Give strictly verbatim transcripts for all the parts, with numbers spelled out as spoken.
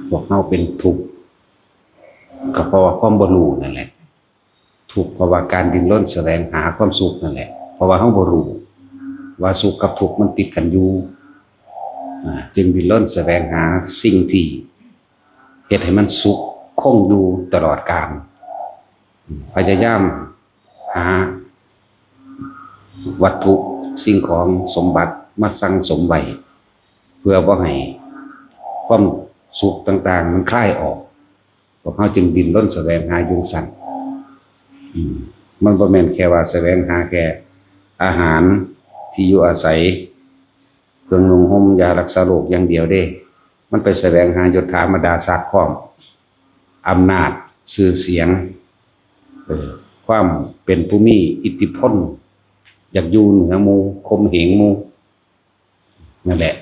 พวกเฮาเป็นทุกข์ ก็เพราะว่าความบ่รู้นั่นแหละ ทุกข์เพราะว่าการดิ้นรนแสวงหาความสุขนั่นแหละ เพราะว่าเฮาบ่รู้ว่าสุขกับทุกข์มันติดกันอยู่ อ่า จึงดิ้นรนแสวงหาสิ่งที่เฮ็ดให้มันสุขคงอยู่ตลอดกาล พยายามหาวัตถุสิ่งของสมบัติมาสั่งสมไว้ เพื่อบ่ให้ความสุขต่างๆมันคลายออก พวกเฮาจึงดิ้นรนแสวงหาอยู่ซั่น อืม มันบ่แม่นแค่ว่าแสวงหาแค่อาหาร ที่อยู่อาศัย เครื่องนุ่งห่ม ยารักษาโรคอย่างเดียวเด้ มันไปแสวงหายศถาบรรดาศักดิ์พร้อม อำนาจ ชื่อเสียง เออ ความเป็นผู้มีอิทธิพล อยากอยู่เหนือหมู่ ข่มเหงหมู่ นั่นแหละ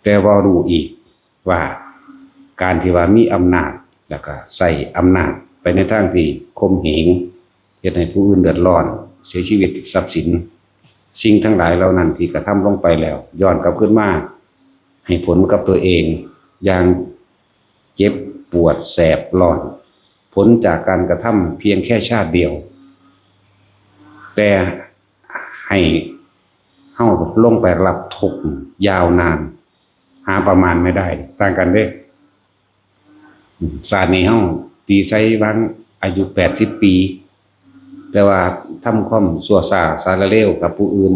แต่บ่รู้อีกว่าการที่ว่ามีอำนาจ แล้วก็ใช้อำนาจไปในทางที่ข่มเหง เฮ็ดให้ผู้อื่นเดือดร้อน เสียชีวิต ทรัพย์สิน สิ่งทั้งหลายเหล่านั้นที่กระทำลงไปแล้ว ย้อนกลับคืนมาให้ผลกับตัวเองอย่างเจ็บปวดแสบร้อน ผลจากการกระทำเพียงแค่ชาติเดียว แต่ให้เฮาลงไปรับทุกข์ยาวนาน หาประมาณไม่ได้ ต่างกันเด้ ชาตินี้เฮาตีใส่วางอายุแปดสิบปี แต่ว่าทำความชั่วช้าสารเลวกับผู้อื่น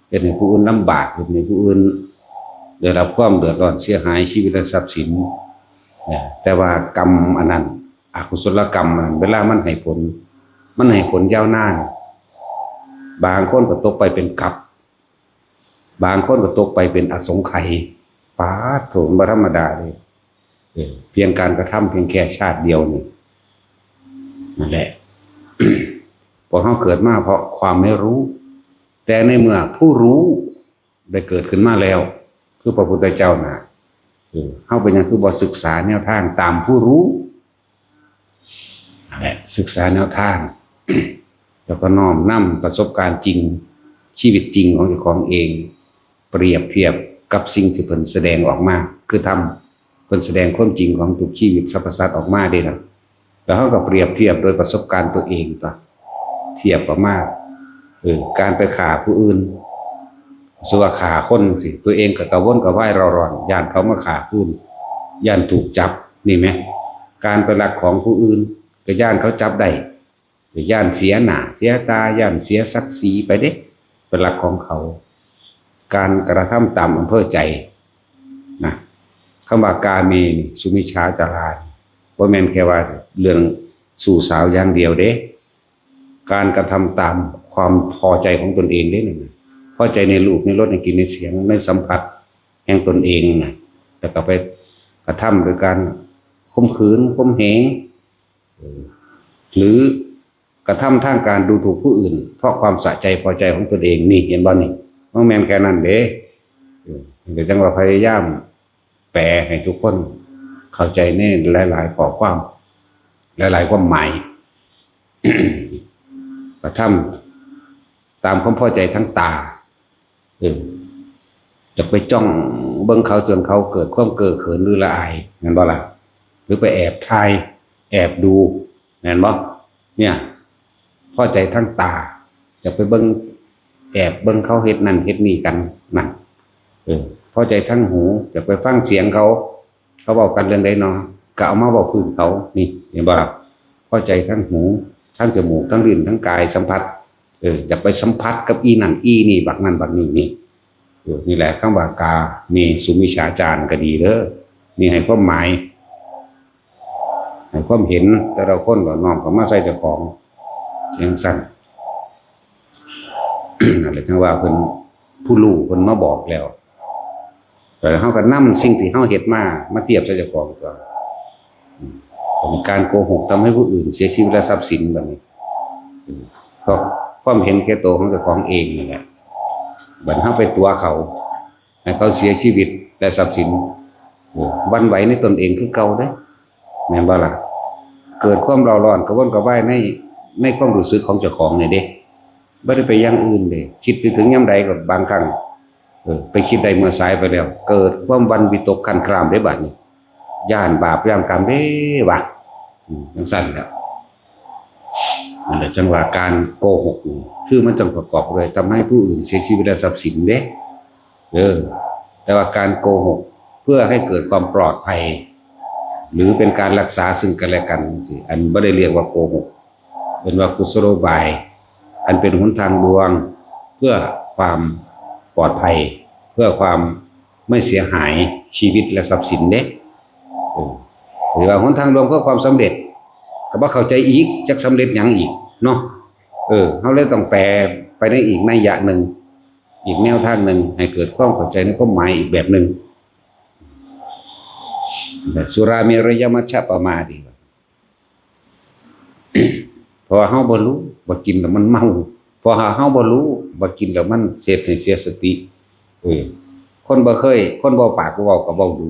เฮ็ดให้ผู้อื่นลำบาก เฮ็ดให้ผู้อื่นได้รับความเดือดร้อนเสียหายชีวิตและทรัพย์สิน นะ แต่ว่ากรรมอันนั้น อกุศลกรรมอันนั้น เวลามันให้ผล มันให้ผลยาวนาน บางคนก็ตกไปเป็นกัป บางคนก็ตกไปเป็นอสงไขย ปาดโถ มันบ่ธรรมดาเลย เออ เพียงการกระทำเพียงแค่ชาติเดียวนี่ นั่นแหละ พวกเฮาเกิดมาเพราะความไม่รู้ แต่ในเมื่อผู้รู้ได้เกิดขึ้นมาแล้ว คือพระพุทธเจ้าน่ะ เออ เฮาเป็นหยังคือบ่ศึกษาแนวทางตามผู้รู้ นั่นแหละ ศึกษาแนวทาง แล้วก็น้อมนำประสบการณ์จริง ชีวิตจริงของเจ้าของเอง เปรียบเทียบกับสิ่งที่เพิ่นแสดงออกมา คือธรรม เพิ่นแสดงความจริงของทุกชีวิตสรรพสัตว์ออกมาเด้นะ แล้วเฮาก็เปรียบเทียบโดยประสบการณ์ตัวเองตั๊ว เทียบออกมา เออ การไปฆ่าผู้อื่น สมมุติว่าฆ่าคนจั่งซี้ ตัวเองก็กระวนกระวายเร่าร้อน ย้านเขามาฆ่าคืน ย้านถูกจับ นี่แหม การไปลักของผู้อื่น ก็ย้านเขาจับได้ ย้านเสียหน้าเสียตา ย้านเสียศักดิ์ศรีไปเด้ ไปลักของเขา การกระทำตามอำเภอใจนะ คำว่ากาเมนี่สุมิจฉาจารานี่ บ่แม่นแค่ว่าเรื่องชู้สาวอย่างเดียวเด้ การกระทำตามความพอใจของตนเองเด้นั่นน่ะ พอใจในรูป ในรส ในกลิ่น ในเสียง ในสัมผัสแห่งตนเองน่ะ แล้วก็ไปกระทำโดยการข่มขืน ข่มเหง เออ หรือกระทำทางการดูถูกผู้อื่น เพราะความสะใจพอใจของตนเอง นี่ เห็นบ่นี่ มันแม่นแค่นั้นเด้ เออ ก็จั่งว่าพยายามแปลให้ทุกคนเข้าใจในหลายๆ ข้อความ หลายๆ ความหมาย กระทำตามความพอใจทางตา เออ จะไปจ้องเบิ่งเขาจนเขาเกิดความเก้อเขินหรือละอาย แม่นบ่ล่ะ หรือไปแอบถ่าย แอบดู แม่นบ่ เนี่ย พอใจทางตา จะไปเบิ่ง แอบเบิ่งเขาเฮ็ดนั่นเฮ็ดนี่กัน นั่น เออ พอใจทางหู จะไปฟังเสียงเขา เขาเว้ากันเรื่องใดเนาะ ก็เอามาเว้าพื้นเขา นี่ เห็นบ่ล่ะ พอใจทางหู ทางจมูก ทางลิ้น ทางกายสัมผัส เออ อยากไปสัมผัสกับอีนั่นอีนี่ บักนั่นบักนี่ นี่ เออ นี่แหละคำว่ากาเมสุมิจฉาจารก็ดีเด้อ นี่ให้ความหมาย ให้ความเห็นแต่ละคนก็น้อมเข้ามาใส่เจ้าของ จั่งซั้น นั่นแหละ จั่งว่าเพิ่น ผู้รู้เพิ่นมาบอกแล้ว แล้วเฮาก็นำสิ่งที่เฮาเฮ็ดมา มาเทียบใส่เจ้าของตั๊ว อืม เป็นการโกหกทำให้ผู้อื่นเสียชีวิตและทรัพย์สิน บัดนี้ อืม เพราะความเห็นแก่ตัวของเจ้าของเองนั่นแหละ บัดเฮาไปตั๋วเขา ให้เขาเสียชีวิตและทรัพย์สิน เออ หวั่นไหวในตนเองคือเก่าเด้ แม่นบ่ล่ะ เกิดความเร่าร้อนกระวนกระวายใน ในความรู้สึกของเจ้าของนี่เด้ บ่ได้ไปอย่างอื่นเด้ คิดไปถึงยามใดก็บางครั้ง เออ ไปคิดได้เมื่อสายไปแล้ว เกิดความหวั่นวิตกครั่นครามเด้บัดนี้ ย่านบาปย่านกรรมเด้วะ อืม จังซั่นแหละ นั่นแหละจังว่าการโกหกนี่คือมันต้องประกอบด้วยทำให้ผู้อื่นเสียชีวิตและทรัพย์สินเด้ เออ แต่ว่าการโกหกเพื่อให้เกิดความปลอดภัย หรือเป็นการรักษาซึ่งกันและกันสิ อันบ่ได้เรียกว่าโกหก เป็นว่ากุศโลบาย อันเป็นหนทางลวงเพื่อความปลอดภัย เพื่อความไม่เสียหายชีวิตและทรัพย์สินเด้ เออ หรือว่าหนทางลวงเพื่อความสำเร็จ ก็บ่เข้าใจอีก จักสำเร็จหยังอีกเนาะ เออ เฮาเลยต้องแปลไปในอีกนัยยะหนึ่ง อีกแนวทางหนึ่ง ให้เกิดความเข้าใจในความหมายอีกแบบหนึ่ง สุราเมรยมัชฌะปมาดีกว่า เพราะว่าเฮาบ่รู้ว่ากินแล้วมันเมา เพราะว่าเฮาบ่รู้ว่ากินแล้วมันเฮ็ดให้เสียสติ เออ คนบ่เคย คนบ่ปากบ่เว้าก็เว้าดู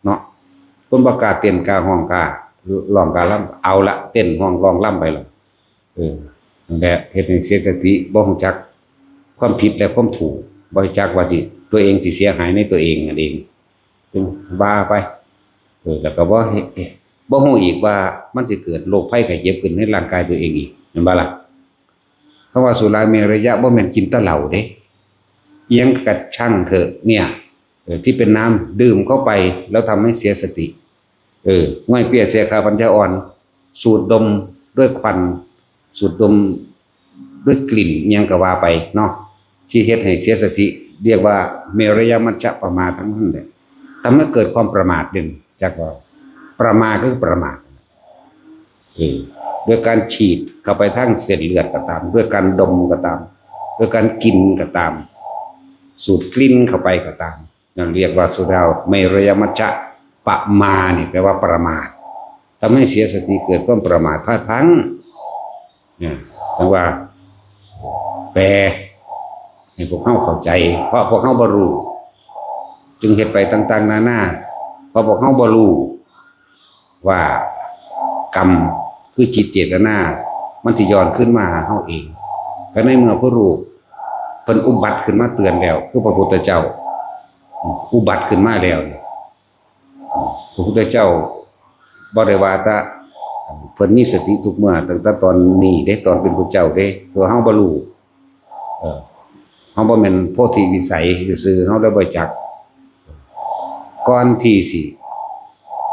เนาะ คนบ่กล้าเต้นกล้าฮ้องกล้าร้องกล้าลำ เอาละ เต้นฮ้องร้องลำไปละ เออ นั่นแหละ เฮ็ดให้เสียสติ บ่รู้จักความผิดและความถูก บ่รู้จักว่าสิ ตัวเองสิเสียหายในตัวเองนั่นเอง จึงว่าไป เออ แล้วก็บ่เฮ็ด บ่รู้อีกว่ามันสิเกิดโรคภัยไข้เจ็บขึ้นในร่างกายตัวเองอีก แม่นบ่ล่ะ? คำว่าสุราเมรยะบ่แม่นกินแต่เหล้าเด้ อิหยังกะช่างเถอะเนี่ย เออ ที่เป็นน้ำดื่มเข้าไปแล้วทำให้เสียสติ เออ ง่อยเปี้ยเสียขาปัญญาอ่อน สูดดมด้วยควัน สูดดมด้วยกลิ่นอิหยังก็ว่าไปเนาะ ที่เฮ็ดให้เสียสติ เรียกว่าเมรยมัชฌะปมาทั้งนั้นแหละ ทำให้เกิดความประมาทเด่น จักว่า ประมาคือประมาท เออ ด้วยการฉีดเข้าไปทางเส้นเลือดก็ตาม ด้วยการดมก็ตาม ด้วยการกินก็ตาม สูดกลิ่นเข้าไปก็ตาม นั่นเรียกว่าสุราเมรยมัชฌะปมานี่แปลว่าประมาท ทำให้เสียสติ เกิดความประมาทพลาดพลั้ง เนี่ย จังว่า แปลให้พวกเฮาเข้าใจ เพราะพวกเฮาบ่รู้ จึงเฮ็ดไปต่างๆนานา เพราะพวกเฮาบ่รู้ว่ากรรมคือจิตเจตนา มันสิย้อนคืนมาหาเฮาเอง ก็ในเมื่อผู้รู้เพิ่นอุบัติขึ้นมาเตือนแล้ว คือพระพุทธเจ้า อุบัติขึ้นมาแล้วเนี่ย พระพุทธเจ้าบ่ได้ว่าแต่เพิ่นมีสติทุกเมื่อ ตั้งแต่ตอนนี้เด้ ตอนเป็นพระเจ้าเด้ ตัวเฮาบ่รู้ เออ เฮาบ่แม่นโพธิวิสัยซื่อๆ เฮาเลยบ่จัก ก่อนที่สิ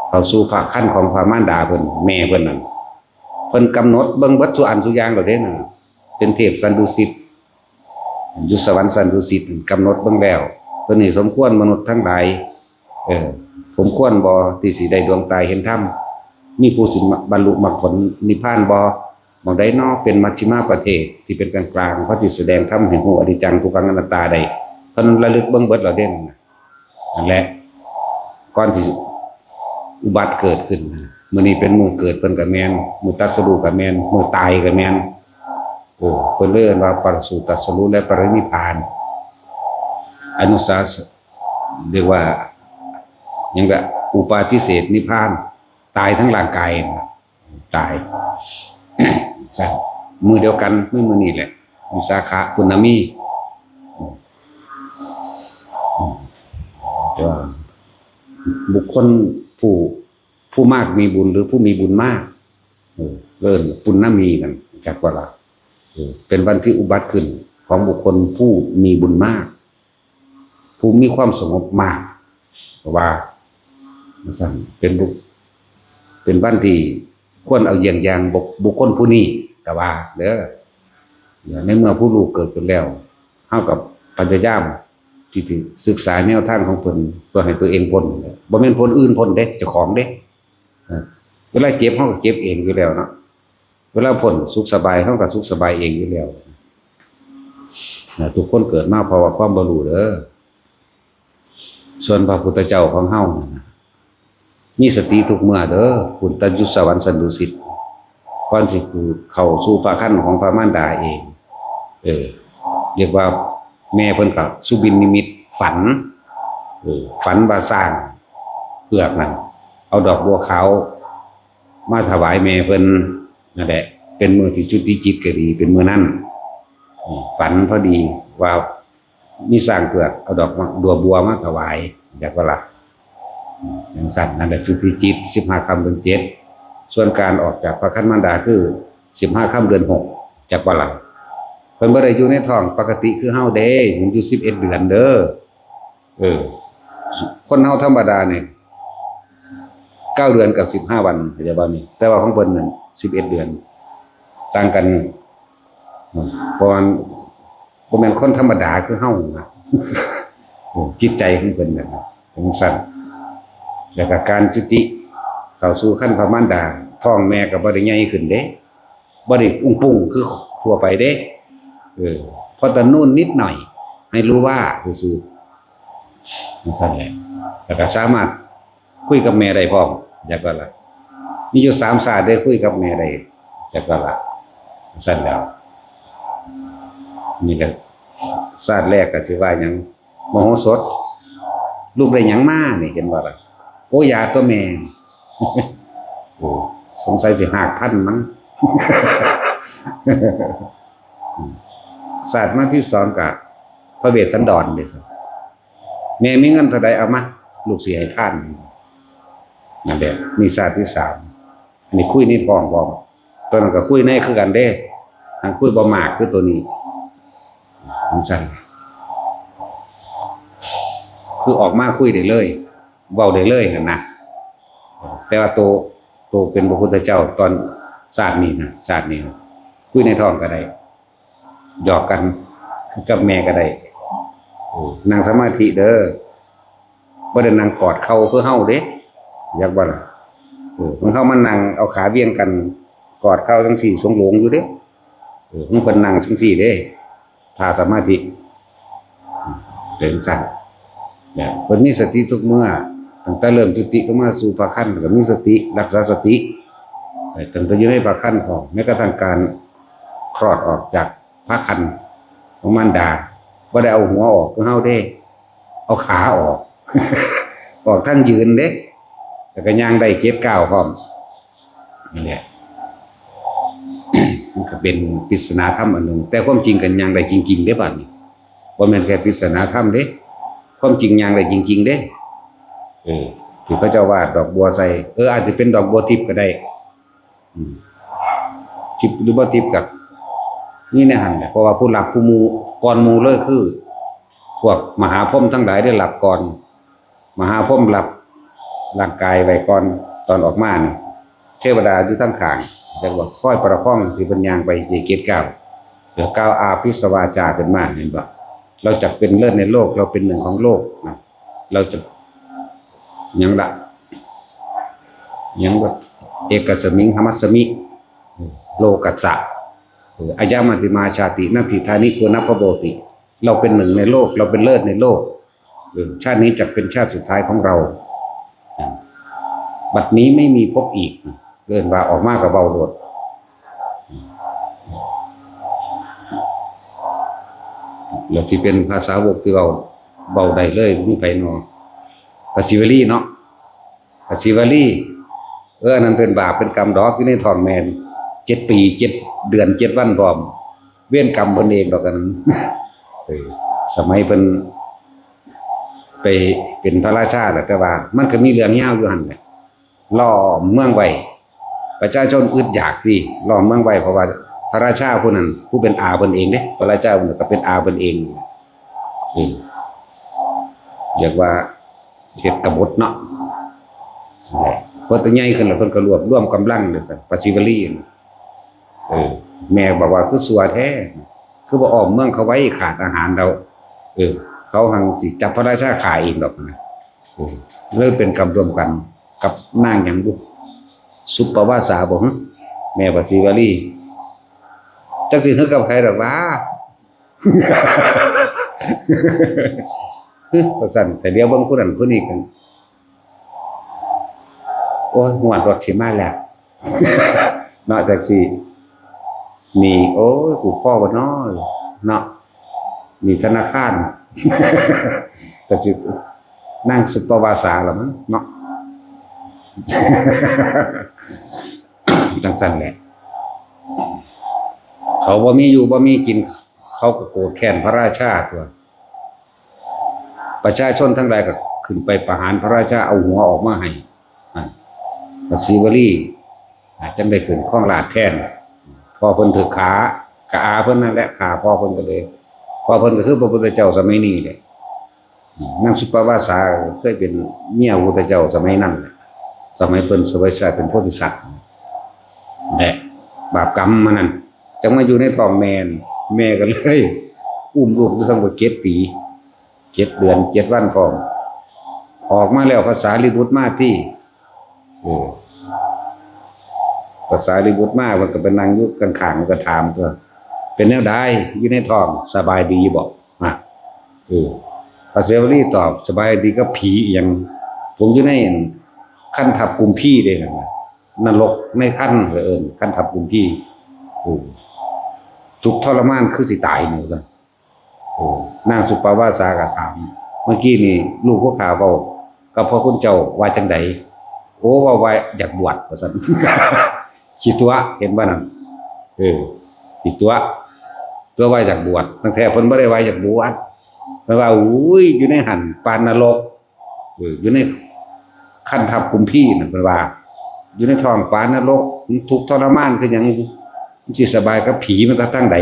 เข้าสู่พระครรภ์ของพระมารดาเพิ่น แม่เพิ่นนั่น เพิ่นกำหนดเบิ่งเบิดซุอันซุอย่างแล้วเด้นั่นน่ะ เป็นเทพสันดุสิต อยู่สวรรค์สันดุสิต กำหนดเบิ่งแล้ว ตัวนี้สมควรมนุษย์ทั้งหลาย เออ สมควรบ่ที่สิได้ดวงตาเห็นธรรม มีผู้สิบรรลุมรรคผลนิพพานบ่ หม่องใดน้อเป็นมัชฌิมาประเทศที่เป็นกลางๆ พอสิแสดงธรรมให้ฮู้อนิจจังทุกขังอนัตตาได้ เพิ่นระลึกเบิ่งเบิดแล้วเด้นั่นน่ะ นั่นแหละ ก่อนที่อุบัติเกิดขึ้นนะ มื้อนี้เป็นมื้อเกิดเพิ่นก็แม่น มื้อตรัสรู้ก็แม่น มื้อตายก็แม่น เออ เพิ่นเลยเอิ้นว่าประสูติตรัสรู้และปรินิพพาน อนุสาส- เรียกว่า หยังละ อุปาทิเสสนิพพาน ตายทั้งร่างกายนะ ตาย ซั่น มื้อเดียวกัน มื้อ มื้อนี้แหละ วิสาขะปุณณมี แต่ว่าบุคคลผู้ ผู้มากมีบุญหรือผู้มีบุญมาก เออ เอิ้นปุณณมีนั่น จักว่าล่ะ เออ เป็นวันที่อุบัติขึ้นของบุคคลผู้มีบุญมาก ผู้มีความสงบมาก เพราะว่า ซั่น เป็นบุค- เป็นวันที่ควรเอาเยี่ยงอย่างบุค- บุคคลผู้นี้ ก็ว่าเด้อ ในเมื่อผู้รู้เกิดขึ้นแล้ว เฮาก็พยายามที่สิศึกษาแนวทางของเพิ่น เพื่อให้ตัวเองพ้น บ่แม่นผู้อื่นพ้นเด้ เจ้าของเด้ เออ เวลาเจ็บเฮาก็เจ็บเองอยู่แล้วเนาะ เวลาพ้นสุขสบายเฮาก็สุขสบายเองอยู่แล้ว นะ ทุกคนเกิดมาเพราะว่าความบ่รู้เด้อ ส่วนพระพุทธเจ้าของเฮานั่นน่ะ มีสติทุกเมื่อเด้อ ปุณณะอยู่สวรรค์สันดุสิต ก่อนสิเข้าสู่พระครรภ์ของพระมารดาเอง เออ เรียกว่าแม่เพิ่นก็สุบินนิมิตฝัน เออ ฝันว่าช้างเผือกนั่น เอาดอกบัวขาวมาถวายแม่เพิ่น นั่นแหละ เป็นมื้อที่จุติจิตก็ดี เป็นมื้อนั้น อืม ฝันพอดีว่ามีช้างเผือกเอาดอกบัวบัวมาถวาย จักว่าล่ะ จั่งซั้น นั่นแหละจุติจิต สิบห้าค่ำเดือนเจ็ด ส่วนการออกจากพระคันมารดาคือ สิบห้าค่ำเดือนหก จักว่าล่ะ เพิ่นบ่ได้อยู่ในท้องปกติคือเฮาเด้ มันอยู่ สิบเอ็ด เดือนเด้อ เออ คนเฮาธรรมดาเนี่ย เก้า เดือนกับ สิบห้า วัน เข้าใจบ่นี่ แต่ว่าของเพิ่นนั่น สิบเอ็ด เดือน ต่างกัน เพราะว่าบ่แม่นคนธรรมดาคือเฮานะ โอ้ จิตใจของเพิ่นนั่นน่ะ จั่งซั้น แล้วก็การจุติเข้าสู่คันพระมารดา ท้องแม่ก็บ่ได้ใหญ่ขึ้นเด้ บ่ได้อุ้งปุ้งคือทั่วไปเด้ เออ พอตะนู่นนิดหน่อย ให้รู้ว่าซื่อๆ จั่งซั้นแหละ แล้วก็สามารถคุยกับแม่ได้พร้อม จักว่าล่ะ มีอยู่สามชาติได้คุยกับแม่ได้ จักว่าล่ะ จั่งซั้นแล้ว นี่แหละ ชาติแรกก็ถือว่าหยัง มโหสถ ลูกได้หยังมานี่ เห็นบ่ล่ะ โอ้ ยาตัวแม่ โอ้ สงสัยสิหากพันมั้ง ชาติมาที่สองกะพระเวสสันดรเด้ แม่มีเงินเท่าใดเอามา ลูกสิให้ทาน นั่นแหละ นี่ชาติที่สาม อันนี้คุยในท้องพร้อม ตัวนั้นก็คุยในคือกันเด้ หั้นคุยบ่มากคือตัวนี้ จั่งซั้น คือออกมาคุยได้เลย เว้าได้เลยหั่นนะ แต่ว่าโต โตเป็นพระพุทธเจ้าตอนชาตินี้นะ ชาตินี้นะ คุยในท้องก็ได้ หยอกกันกับแม่ก็ได้ เออ นั่งสมาธิเด้อ บ่ได้นั่งกอดเข่าคือเฮาเด้ จักว่าล่ะ เออ ของเฮามันนั่งเอาขาเวียงกัน กอดเข่าจั่งซี้ สงโลงอยู่เด้ เออ ของเพิ่นนั่งจั่งซี้เด้ ท่าสมาธิ เป็นจั่งซั้น เนี่ย เพิ่นมีสติทุกเมื่อ ตั้งแต่เริ่มจุติเข้ามาสู่พระคันก็มีสติ รักษาสติ เออ ตั้งแต่อยู่ในพระคันพร้อม แม้กระทั่งการคลอดออกจากพระคันของมารดา บ่ได้เอาหัวออกคือเฮาเด้ เอาขาออก ออกทั้งยืนเด้ แล้วก็ย่างได้เจ็ดก้าวพร้อม นี่แหละ มันก็เป็นปริศนาธรรมอันหนึ่ง แต่ความจริงก็ย่างได้จริงๆเด้ บัดนี้ บ่แม่นแค่ปริศนาธรรมเด้ ความจริงย่างได้จริงๆเด้ เออ ที่เขาเจ้าวาดดอกบัวใส่ เออ อาจจะเป็นดอกบัวทิพย์ก็ได้ อืม ทิพย์หรือบ่ทิพย์ก็มีในหั่นแหละ เพราะว่าผู้รับผู้หมู่ ก่อนหมู่เลยคือ พวกมหาพรหมทั้งหลายได้รับก่อน มหาพรหมรับร่างกายไว้ก่อน ตอนออกมานี่ เทวดาอยู่ทางข้าง เรียกว่าคอยประคองที่เพิ่นย่างไป สิเจ็ดก้าว แล้วกล่าวอาภิสวาจาขึ้นมา เห็นบ่ เราจักเป็นเลิศในโลก เราเป็นหนึ่งของโลกนะ เราจะ หยังละ หยังว่า เอกัสมิง หมัสสมิ โลกัสสะ เออ อายามัติมาชาติ นัตถิดานิ ปุนรรพโบติ เราเป็นหนึ่งในโลก เราเป็นเลิศในโลก เออ ชาตินี้จักเป็นชาติสุดท้ายของเรา บัดนี้ไม่มีพบอีก เอิ้นว่าออกมาก็เว้าโลด แล้วที่เป็นพระสาวกที่เว้า เว้าได้เลย มีไผน้อ พระศิวลีเนาะ พระศิวลี เออ อันนั้นเป็นบาปเป็นกรรมดอก อยู่ในท้องแม่ เจ็ดปี เจ็ดเดือน เจ็ดวันพร้อม เวรกรรมเพิ่นเองดอกอันนั้น เออ สมัยเพิ่นไปเป็นพระราชาแหละ แต่ว่ามันก็มีเรื่องยาวอยู่หั่นแหละ ล้อมเมืองไว้ ประชาชนอึดอยากติ ล้อมเมืองไว้ เพราะว่าพระราชาผู้นั้น ผู้เป็นอาเพิ่นเองเด้ พระราชาผู้นั้นก็เป็นอาเพิ่นเอง เออ เรียกว่าเฮ็ดกบฏเนาะ นั่นแหละ พอโตใหญ่ขึ้นแล้วเพิ่นก็รวบรวมกำลังจั่งซั้น พระศิวลีน่ะ เออ แม่บอกว่าคือซั่วแท้ คือบ่อ้อมเมืองเขาไว้ ขาดอาหารแล้ว เออ เขาหังสิจับพระราชาฆ่าเองดอกนะ เออ เลยเป็นกรรมร่วมกันกับนางหยังบุ สุปปวาสาบ่ หึ แม่พระศิวลี จักสิหึกับไผดอกว่า ว่าซั่น แต่เดี๋ยวเบิ่งผู้นั้นผู้นี้กัน โอ้ย งวดรถสิมาแล้ว เนาะ จักสิ นี่ โอ้ย กูพ่อบ่น้อ เนาะ นี่ธนาคาร จักสิ นางสุปปวาสาละมั้งเนาะ จั่งซั้นแหละ เขาบ่มีอยู่บ่มีกิน เขาก็โกรธแค้นพระราชาตั๊ว ประชาชนทั้งหลายก็ ขึ้นไปประหารพระราชาเอาหัวออกมาให้นั่น พระศรีวลี อาจจะได้ขึ้นครองราชย์แทน พ่อเพิ่นถืกฆ่า กะอาเพิ่นนั่นแหละฆ่าพ่อเพิ่นก็เลย พ่อเพิ่นก็คือพระพุทธเจ้าสมัยนี้แหละ นางสุปปวาสาเคยเป็นเมียพระพุทธเจ้าสมัยนั้นแหละ สมัยเพิ่นเสวยชาติเป็นโพธิสัตว์แหละ บาปกรรมมันนั่น จังมาอยู่ในท้องแม่น แม่ก็เลย อุ้มลูกอยู่ทั้งหมดเจ็ดปี เจ็ดเดือนเจ็ดวันพร้อม ออกมาแล้วพระสารีบุตรมาที่ เออ พระสารีบุตรมา มันก็ไปนั่งอยู่ข้างๆ มันก็ถามตัว เป็นแนวใดอยู่ในท้องสบายดีบ่ อ่ะ เออ พระเสวลีตอบ สบายดีกับผีอหยัง ผมอยู่ในคันทัพกุมพีเด้นั่นน่ะ นรกในคันเอิ้นคันทัพกุมพี เออ ทุกข์ทรมานคือสิตายนี่ว่าซั่น เออ นางสุปปวาสาก็ถาม เมื่อกี้นี่ลูกผู้ข้าเว้ากับพระคุณเจ้าว่าจังใด โอ้ ว่า ว่าอยากบวชว่าซั่น ขี้ตั๋ว เห็นบ่นั่น เออ ขี้ตั๋ว ตั๋วว่าอยากบวช ตั้งแต่เพิ่นบ่ได้ว่าอยากบวช เพิ่นว่า อุ้ย อยู่ในหั่นปานนรก เออ อยู่ในคันทัพกุมพีนั่น เพิ่นว่า อยู่ในท้องปานนรก มันทุกข์ทรมานคือหยัง มันสิสบายกับผีมันก็ทางใด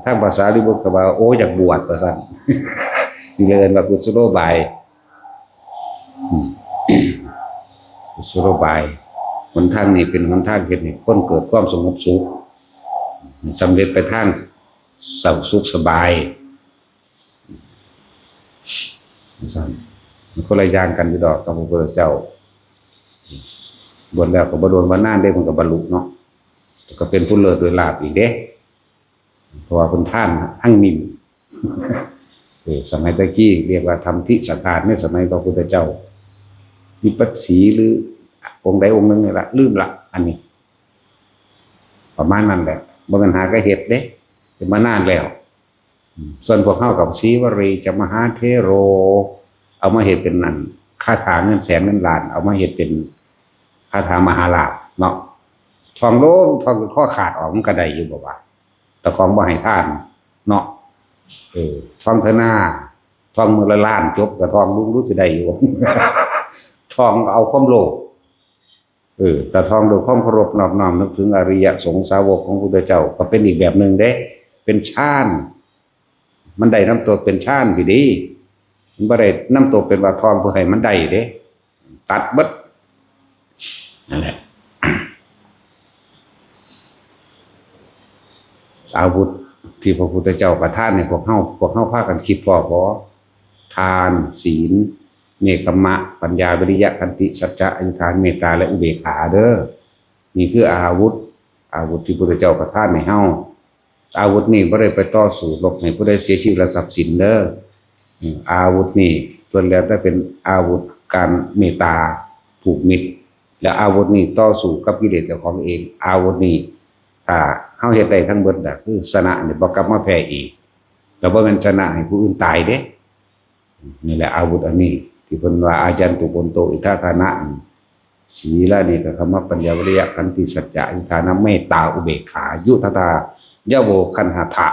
ทางพระสารีบุตรก็ว่า โอ้ อยากบวชว่าซั่น นี่เลยเอิ้นว่ากุศโลบาย อืม กุศโลบาย หนทางนี้เป็นหนทางเฮ็ดให้คนเกิดความสงบสุข สำเร็จไปทางสุขสบาย ซั่น มันคนละอย่างกันอยู่ดอกกับพระพุทธเจ้า บวชแล้วก็บ่โดนบ่นานเด้ มันก็บรรลุเนาะ ก็เป็นผู้เลิศโดยลาภอีกเด้ เพราะว่าเพิ่นทานทั้งนิ่ม เออ สมัยตะกี้เรียกว่าทำทิสถานในสมัยพระพุทธเจ้า วิปัสสีหรือองค์ใดองค์หนึ่งนี่ละ ลืมละ อันนี้ ประมาณนั้นแหละ บ่แม่นหากะเฮ็ดเด้ เป็นมานานแล้ว อืม ส่วนพวกเฮากับสีวรีจะมหาเถโร เอามาเฮ็ดเป็นนั่น คาถาเงินแสนเงินล้าน เอามาเฮ็ดเป็นคาถามหาลาภเนาะ ท่องลง ท่องจนคอขาดออกมันก็ได้อยู่บ่วะ แต่ของบ่ให้ทานเนาะ เออ ท่องเถอะนา ท่องมื้อละล้านจบก็ท่องลุงรู้สิได้อยู่ ท่องเอาความโลภ เออ แต่ท่องด้วยความเคารพนอบน้อมนึกถึงอริยสงฆ์สาวกของพุทธเจ้า ก็เป็นอีกแบบหนึ่งเด้ เป็นฌาน มันได้นำตัวเป็นฌานพี้เด้ มันบ่ได้นำตัวเป็นว่าท่องเพื่อให้มันได้เด้ ตัดเบิด นั่นแหละ อาวุธที่พระพุทธเจ้าประทานให้พวกเฮา พวกเฮาพากันคิดพ้อบ่ ทาน ศีล เนกขัมมะ ปัญญา วิริยะ ขันติ สัจจะ อธิษฐาน เมตตา และอุเบกขาเด้อ นี่คืออาวุธ อาวุธที่พุทธเจ้าประทานให้เฮา อาวุธนี่บ่ได้ไปต่อสู้รบให้ผู้ใดเสียชีวิตและทรัพย์สินเด้อ อืม อาวุธนี่ล้วนแล้วแต่เป็นอาวุธการเมตตาผูกมิตร และอาวุธนี่ต่อสู้กับกิเลสเจ้าของเอง อาวุธนี่ถ้าเฮาเฮ็ดได้ทั้งเบิดน่ะ คือชนะนี่บ่กลับมาแพ้อีก แต่บ่แม่นชนะให้ผู้อื่นตายเด้ นี่แหละอาวุธอันนี้ ที่เพิ่นว่า อายันตุโบนโต อิทธาทานะ ศีลานิกขมปัญญาวิริยะขันติสัจจะอธิษฐานเมตตาอุเบกขา ยุทธาทายะโวคันหะทะ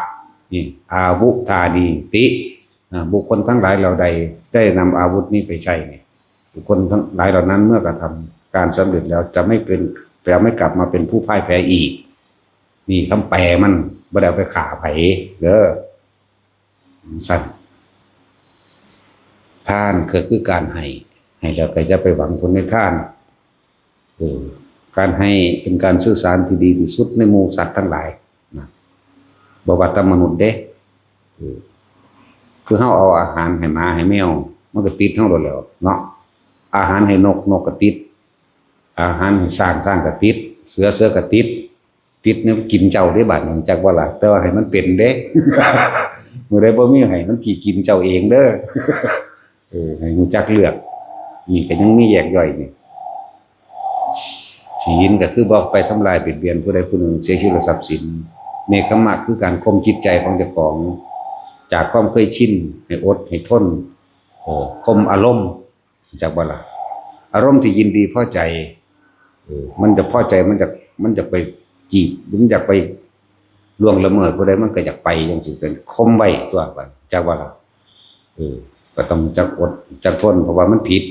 นี่ อาวุธานีติ อ่า บุคคลทั้งหลายเหล่าใดได้นำอาวุธนี้ไปใช้นี่ บุคคลทั้งหลายเหล่านั้นเมื่อกระทำการสำเร็จแล้วจะไม่เป็น จะไม่กลับมาเป็นผู้พ่ายแพ้อีก นี่คำแปลมัน บ่ได้เอาไปฆ่าไผเด้อ ซั่น ทานก็คือการให้ ให้แล้วก็อย่าไปหวังผลในทาน เออ การให้เป็นการสื่อสารที่ดีที่สุดในหมู่สัตว์ทั้งหลายนะ บ่ว่าแต่มนุษย์เด้ เออ คือเฮาเอาอาหารให้หมาให้แมว มันก็ติดเฮาโลดแหล้วเนาะ อาหารให้นก นกก็ติด อาหารให้ช้าง ช้างก็ติด เสือ เสือก็ติด ติดเนี่ยมันกินเจ้าเด้ บาดนี้ จักว่าล่ะ แต่ว่าให้มันเป็นเด้ มื้อใดบ่มีให้มันสิกินเจ้าเองเด้อ เออ ให้รู้จักเลือก นี่ก็ยังมีแยกย่อยนี่ ศีลก็คือบ่ไปทำลายเบียดเบียนผู้ใดผู้หนึ่ง เสียชีวิตและทรัพย์สิน เนกขัมมะคือการข่มจิตใจของเจ้าของ จากความเคยชิน ให้อด ให้ทน เออ ข่มอารมณ์ จักบ่ล่ะ อารมณ์ที่ยินดีพอใจ เออ มันจะพอใจ มันจะ มันจะไปจีบ มันอยากไปล่วงละเมิดผู้ใด มันก็อยากไปจังซี่ เป็นข่มไว้ตัวบัด จักบ่ล่ะ เออ ก็ต้องจักอดจักทน เพราะว่ามันผิด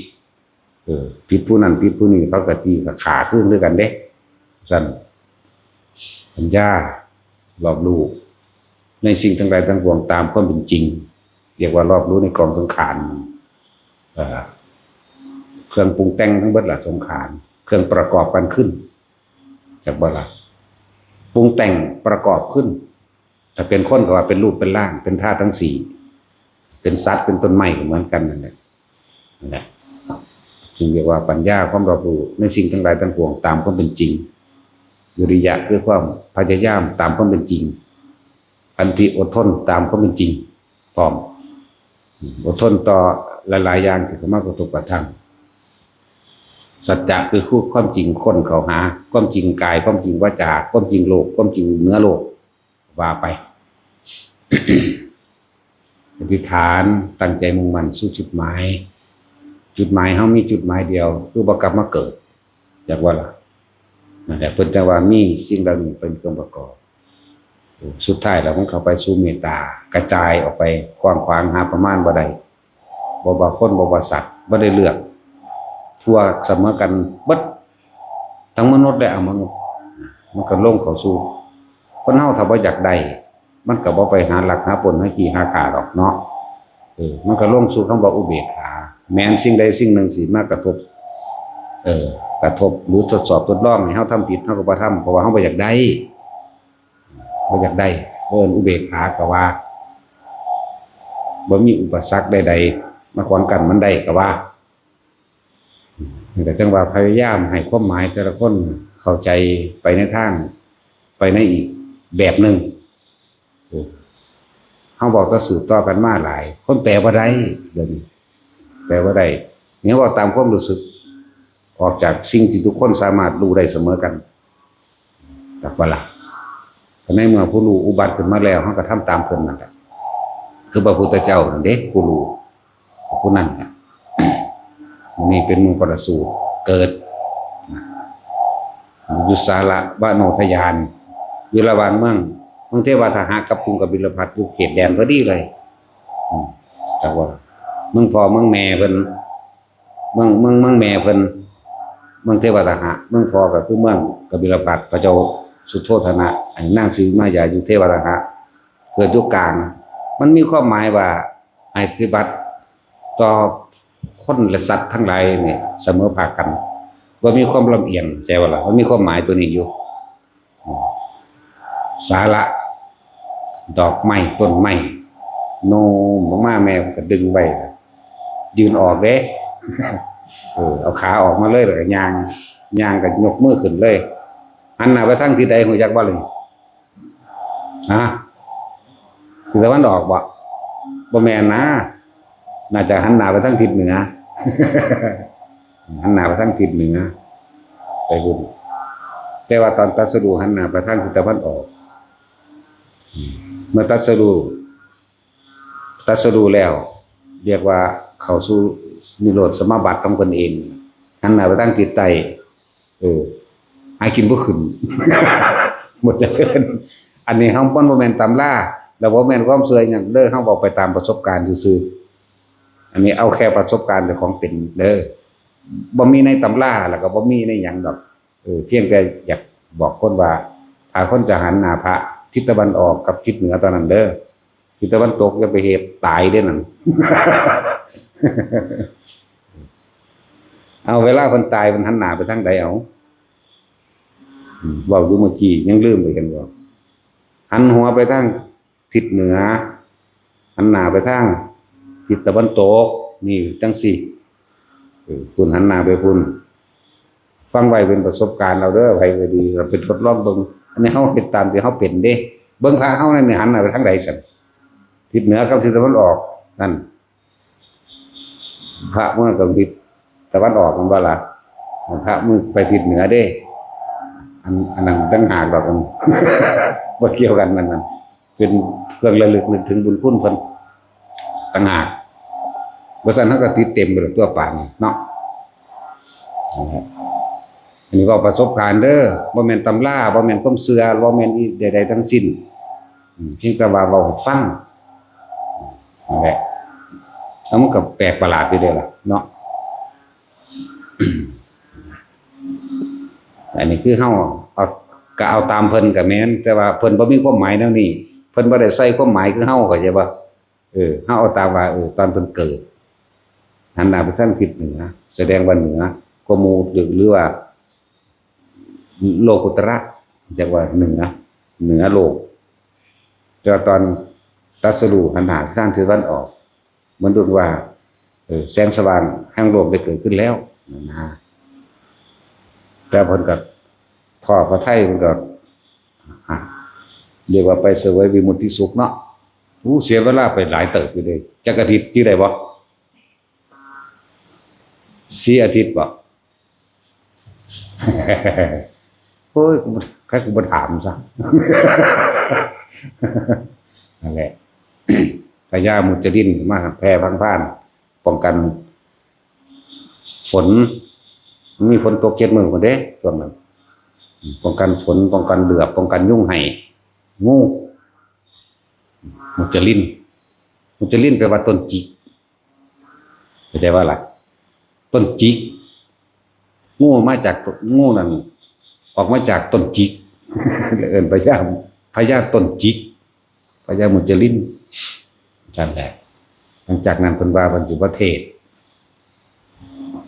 เออ ผิดผู้นั้นผิดผู้นี้ เขาก็ตีก็ฆ่าคืนด้วยกันเด้ ซั่น ปัญญา รอบรู้ในสิ่งทั้งหลายทั้งปวงตามความเป็นจริง เรียกว่ารอบรู้ในกองสังขาร เอ่อ เครื่องปรุงแต่งทั้งเบิดละสังขาร เครื่องประกอบกันขึ้น จักบ่ละ ปรุงแต่งประกอบขึ้น ถ้าเป็นคนก็ว่าเป็นรูปเป็นร่าง เป็นธาตุทั้งสี่ เป็นสัตว์เป็นต้นไม้ก็เหมือนกันนั่นแหละ นั่นแหละ จึงเรียกว่าปัญญา ความรอบรู้ในสิ่งทั้งหลายทั้งปวงตามความเป็นจริง วิริยะคือความพยายามตามความเป็นจริง ขันติ อดทนตามความเป็นจริง พร้อม อดทนต่อหลายๆอย่างที่เข้ามากระทบกระทั่ง สัจจะคือคู่ความจริง ค้นเข้าหาความจริงกาย ความจริงวาจา ความจริงโลก ความจริงเหนือโลก ว่าไป อธิษฐานตั้งใจมุ่งมั่นสู่จุดหมาย จุดหมายเฮามีจุดหมายเดียว คือบ่กลับมาเกิด จักว่าล่ะ นั่นแหละ เพิ่นจังว่ามีสิ่งเหล่านี้เป็นเครื่องประกอบ สุดท้ายแล้วมันเข้าไปสู่เมตตา กระจายออกไปกว้างขวาง หาประมาณบ่ได้ บ่ว่าคน บ่ว่าสัตว์ บ่ได้เลือก ทั่วเสมอกันเบิด ทั้งมนุษย์และอมนุษย์ มันก็ลงเข้าสู่ คนเฮาถ้าบ่อยากได้ มันก็บ่ไปหาลักหาปล้นหาจี้หาฆ่าดอกเนาะ เออ มันก็ลงสู่คำว่าอุเบกขา แม้นสิ่งใดสิ่งหนึ่งสิมากระทบ เออ กระทบหรือทดสอบทดลองให้เฮาทำผิด เฮาก็บ่ทำ เพราะว่าเฮาบ่อยากได้ บ่อยากได้ เอิ้นอุเบกขาก็ว่า บ่มีอุปสรรคใดๆมาขวางกั้นมันได้ก็ว่า นี่ก็จังว่าพยายามให้ความหมายแต่ละคนเข้าใจไปในทาง ไปในอีกแบบหนึ่ง เออ เฮาบอกต่อสืบต่อกันมาหลาย คนแปลบ่ได้ เดี๋ยวนี้ แปลบ่ได้ นี่เว้าตามความรู้สึก ออกจากสิ่งที่ทุกคนสามารถรู้ได้เสมอกัน จักบ่ล่ะ ก็ในเมื่อผู้รู้อุบัติขึ้นมาแล้ว เฮาก็ทำตามเพิ่นนั่นแหละ คือพระพุทธเจ้านั่นเด้ ผู้รู้ ผู้นั้นน่ะ มื้อนี้เป็นมื้อประสูติเกิด อยู่สาระวโนทยาน อยู่ระหว่างเมือง เมืองเทวาทหะกับกรุงกบิลพัสดุ์ อยู่เขตแดนพอดีเลย อืม จักว่า เมืองพ่อเมืองแม่เพิ่น เมือง เมือง เมืองแม่เพิ่น เมืองเทวาทหะ เมืองพ่อก็คือเมืองกบิลพัสดุ์ พระเจ้าสุโธทนะ อันนางศรีมายาอยู่เทวาทหะ เกิดอยู่กลาง มันมีความหมายว่าให้ปฏิบัติต่อคนและสัตว์ทั้งหลายนี่เสมอภาคกัน บ่มีความลำเอียง เข้าใจบ่ล่ะ มันมีความหมายตัวนี้อยู่ สาระ ดอกไม้ ต้นไม้ โน้มลงมา แม่ก็ดึงไว้ ยื่นออกเด้ เออ เอาขาออกมาเลย แล้วก็ย่าง ย่างก็ยกมือขึ้นเลย หันหน้าไปทางทิศใด ฮู้จักบ่ล่ะ ฮะ ทิศตะวันออกบ่ บ่แม่นนะ น่าจะหันหน้าไปทางทิศเหนือ หันหน้าไปทางทิศเหนือ ไปพุ้น แต่ว่าตอนตรัสรู้หันหน้าไปทางทิศตะวันออก อืม เมื่อตรัสรู้ ตรัสรู้แล้ว เรียกว่าเข้าสู่นิโรธสมาบัติของเพิ่นเอง หันหน้าไปทางทิศใต้ เออ หากินบ่ขึ้น บ่เจริญ อันนี้เฮา มันบ่แม่นตำรา แล้วบ่แม่นความเชื่อหยังเด้อ เฮาเว้าไปตามประสบการณ์ซื่อๆ อันนี้เอาแค่ประสบการณ์เจ้าของเป็นเด้อ บ่มีในตำรา แล้วก็บ่มีในหยังดอก เออ เพียงแต่อยากบอกคนว่า ถ้าคนจะหันหน้าพระทิศตะวันออกกับทิศเหนือเท่านั้นเด้อ ทิศตะวันตกอย่าไปเฮ็ด ตายเด้อนั่น เอา เวลาเพิ่นตายเพิ่นหันหน้าไปทางใดเอา อืม เว้าอยู่เมื่อกี้ยังลืมไปกันบ่ หันหัวไปทางทิศเหนือ หันหน้าไปทางทิศตะวันตก นี่จังซี่ เออ พุ้นหันหน้าไปพุ้น ฟังไว้เป็นประสบการณ์เอาเด้อ ไผก็ดี เราไปทดลองเบิ่ง อันนี้เฮาเฮ็ดตามที่เฮาเป็นเด้ เบิ่งพระเฮานั่นนี่หันหน้าไปทางใดซั่น ทิศเหนือกับทิศตะวันออก นั่น พระเมืองกับทิศตะวันออก มันบ่ล่ะ พระเมืองไปทิศเหนือเด้ อัน อันนั้นต่างหากดอก มันบ่เกี่ยวกัน มันนั่น เป็นเครื่องระลึกนึกถึงบุญคุณเพิ่นต่างหาก บ่ซั่นเฮาก็ติดเต็มไปแล้วตัวป่านนี้เนาะ นะครับ อันนี้เว้าประสบการณ์เด้อ บ่แม่นตำรา บ่แม่นความเชื่อ บ่แม่นอีใดๆทั้งสิ้น อืม เพียงแต่ว่าเว้าให้ฟัง นั่นแหละ แล้วมันก็แปลกประหลาดอยู่เด้ล่ะเนาะ อันนี้คือเฮาเอา ก็เอาตามเพิ่นก็แม่น แต่ว่าเพิ่นบ่มีความหมายแนวนี้ เพิ่นบ่ได้ใส่ความหมายคือเฮา เข้าใจบ่ เออ เฮาเอาตามว่า เออ ตอนเพิ่นเกิด หันหน้าไปทางทิศเหนือ แสดงว่าเหนือกว่าหมู่ หรือ หรือว่า โลกุตระ จักว่าเหนือ เหนือโลก แต่ว่าตอนตรัสรู้หันหน้าไปทางทิศตะวันออก เหมือนกับว่า เออ แสงสว่างแห่งโลกได้เกิดขึ้นแล้ว นะ แต่เพิ่นก็ พอพระไทยเพิ่นก็ อ่ะ เรียกว่าไปเสวยวิมุตติสุขเนาะ อู้ เสียเวลาไปหลายเติบอยู่เด้ จักอาทิตย์ที่ได้บ่ สี่อาทิตย์บ่ โอ้ย กูบ่ ใครกูบ่ถามซะ นั่นแหละ พญามุจลินมาแผ่พังพ่าน ป้องกันฝน มีฝนตกเจ็ดมื้อพุ้นเด้ ช่วงนั้น ป้องกันฝน ป้องกันเหลือบ ป้องกันยุงไห้ งู มุจลิน มุจลินแปลว่าต้นจิก เข้าใจว่าล่ะ ต้นจิก งูมาจากต้น งูนั่น ออกมาจากต้นจิก เลยเอิ้นพญา พญาต้นจิก พญามุจลิน นั่นแหละ หลังจากนั้นเพิ่นว่าเพิ่นสิบ่เทศน์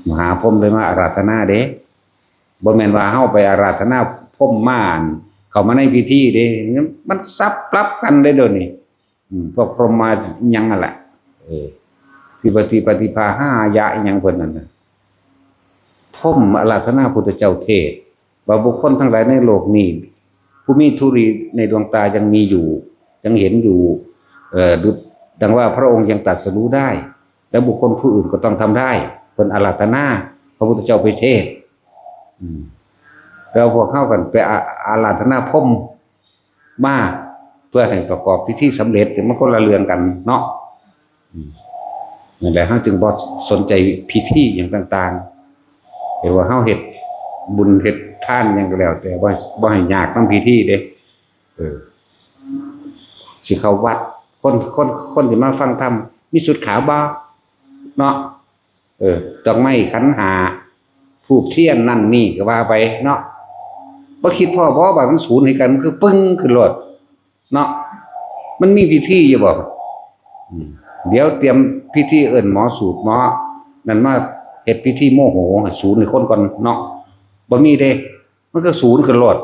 มหาพรหมเลยมาอาราธนาเด้ บ่แม่นว่าเฮาไปอาราธนาพรหมมา เข้ามาในพิธีเด้ มันสับปรับกันเลยเดี๋ยวนี้ อืม พวกพรหมมาหยังนั่นแหละ เออ ที่ปฏิปฏิภาห้ายะหยังเพิ่นนั่นน่ะ พรหมอาราธนาพุทธเจ้าเทศน์ ว่าบุคคลทั้งหลายในโลกนี้ ผู้มีธุลีในดวงตายังมีอยู่ ยังเห็นอยู่ เอ่อ ดุจดังว่าพระองค์ยังตรัสรู้ได้ และบุคคลผู้อื่นก็ต้องทำได้ เพิ่นอาราธนาพระพุทธเจ้าไปเทศน์ อืม แต่ว่าพวกเฮากันไปอา อาราธนาพรหม มา เพื่อให้ประกอบพิธีสำเร็จ มันคนละเรื่องกันเนาะ อืม นั่นแหละ เฮาจึงบ่สนใจพิธีหยังต่างๆ เห็นว่าเฮาเฮ็ดบุญเฮ็ดทานหยังก็แล้ว แต่บ่ บ่ให้ยากนำพิธีเด้ เออ สิเข้าวัด คน คน คนที่มาฟังธรรม มีชุดขาวบ่ เนาะ เออ ดอกไม้ขันห้า ธูปเทียนนั่นนี่ก็ว่าไปเนาะ บ่คิดพ้อบ่ บาดมันสูนให้กัน มันคือปึ้งขึ้นโลดเนาะ มันมีพิธีอยู่บ่ อืม เดี๋ยวเตรียมพิธีเอิ้นหมอสูตรหมอนั่นมาเฮ็ดพิธีโมโห ให้สูนให้คนก่อนเนาะ บ่มีเด้ มันก็สูนขึ้นโลด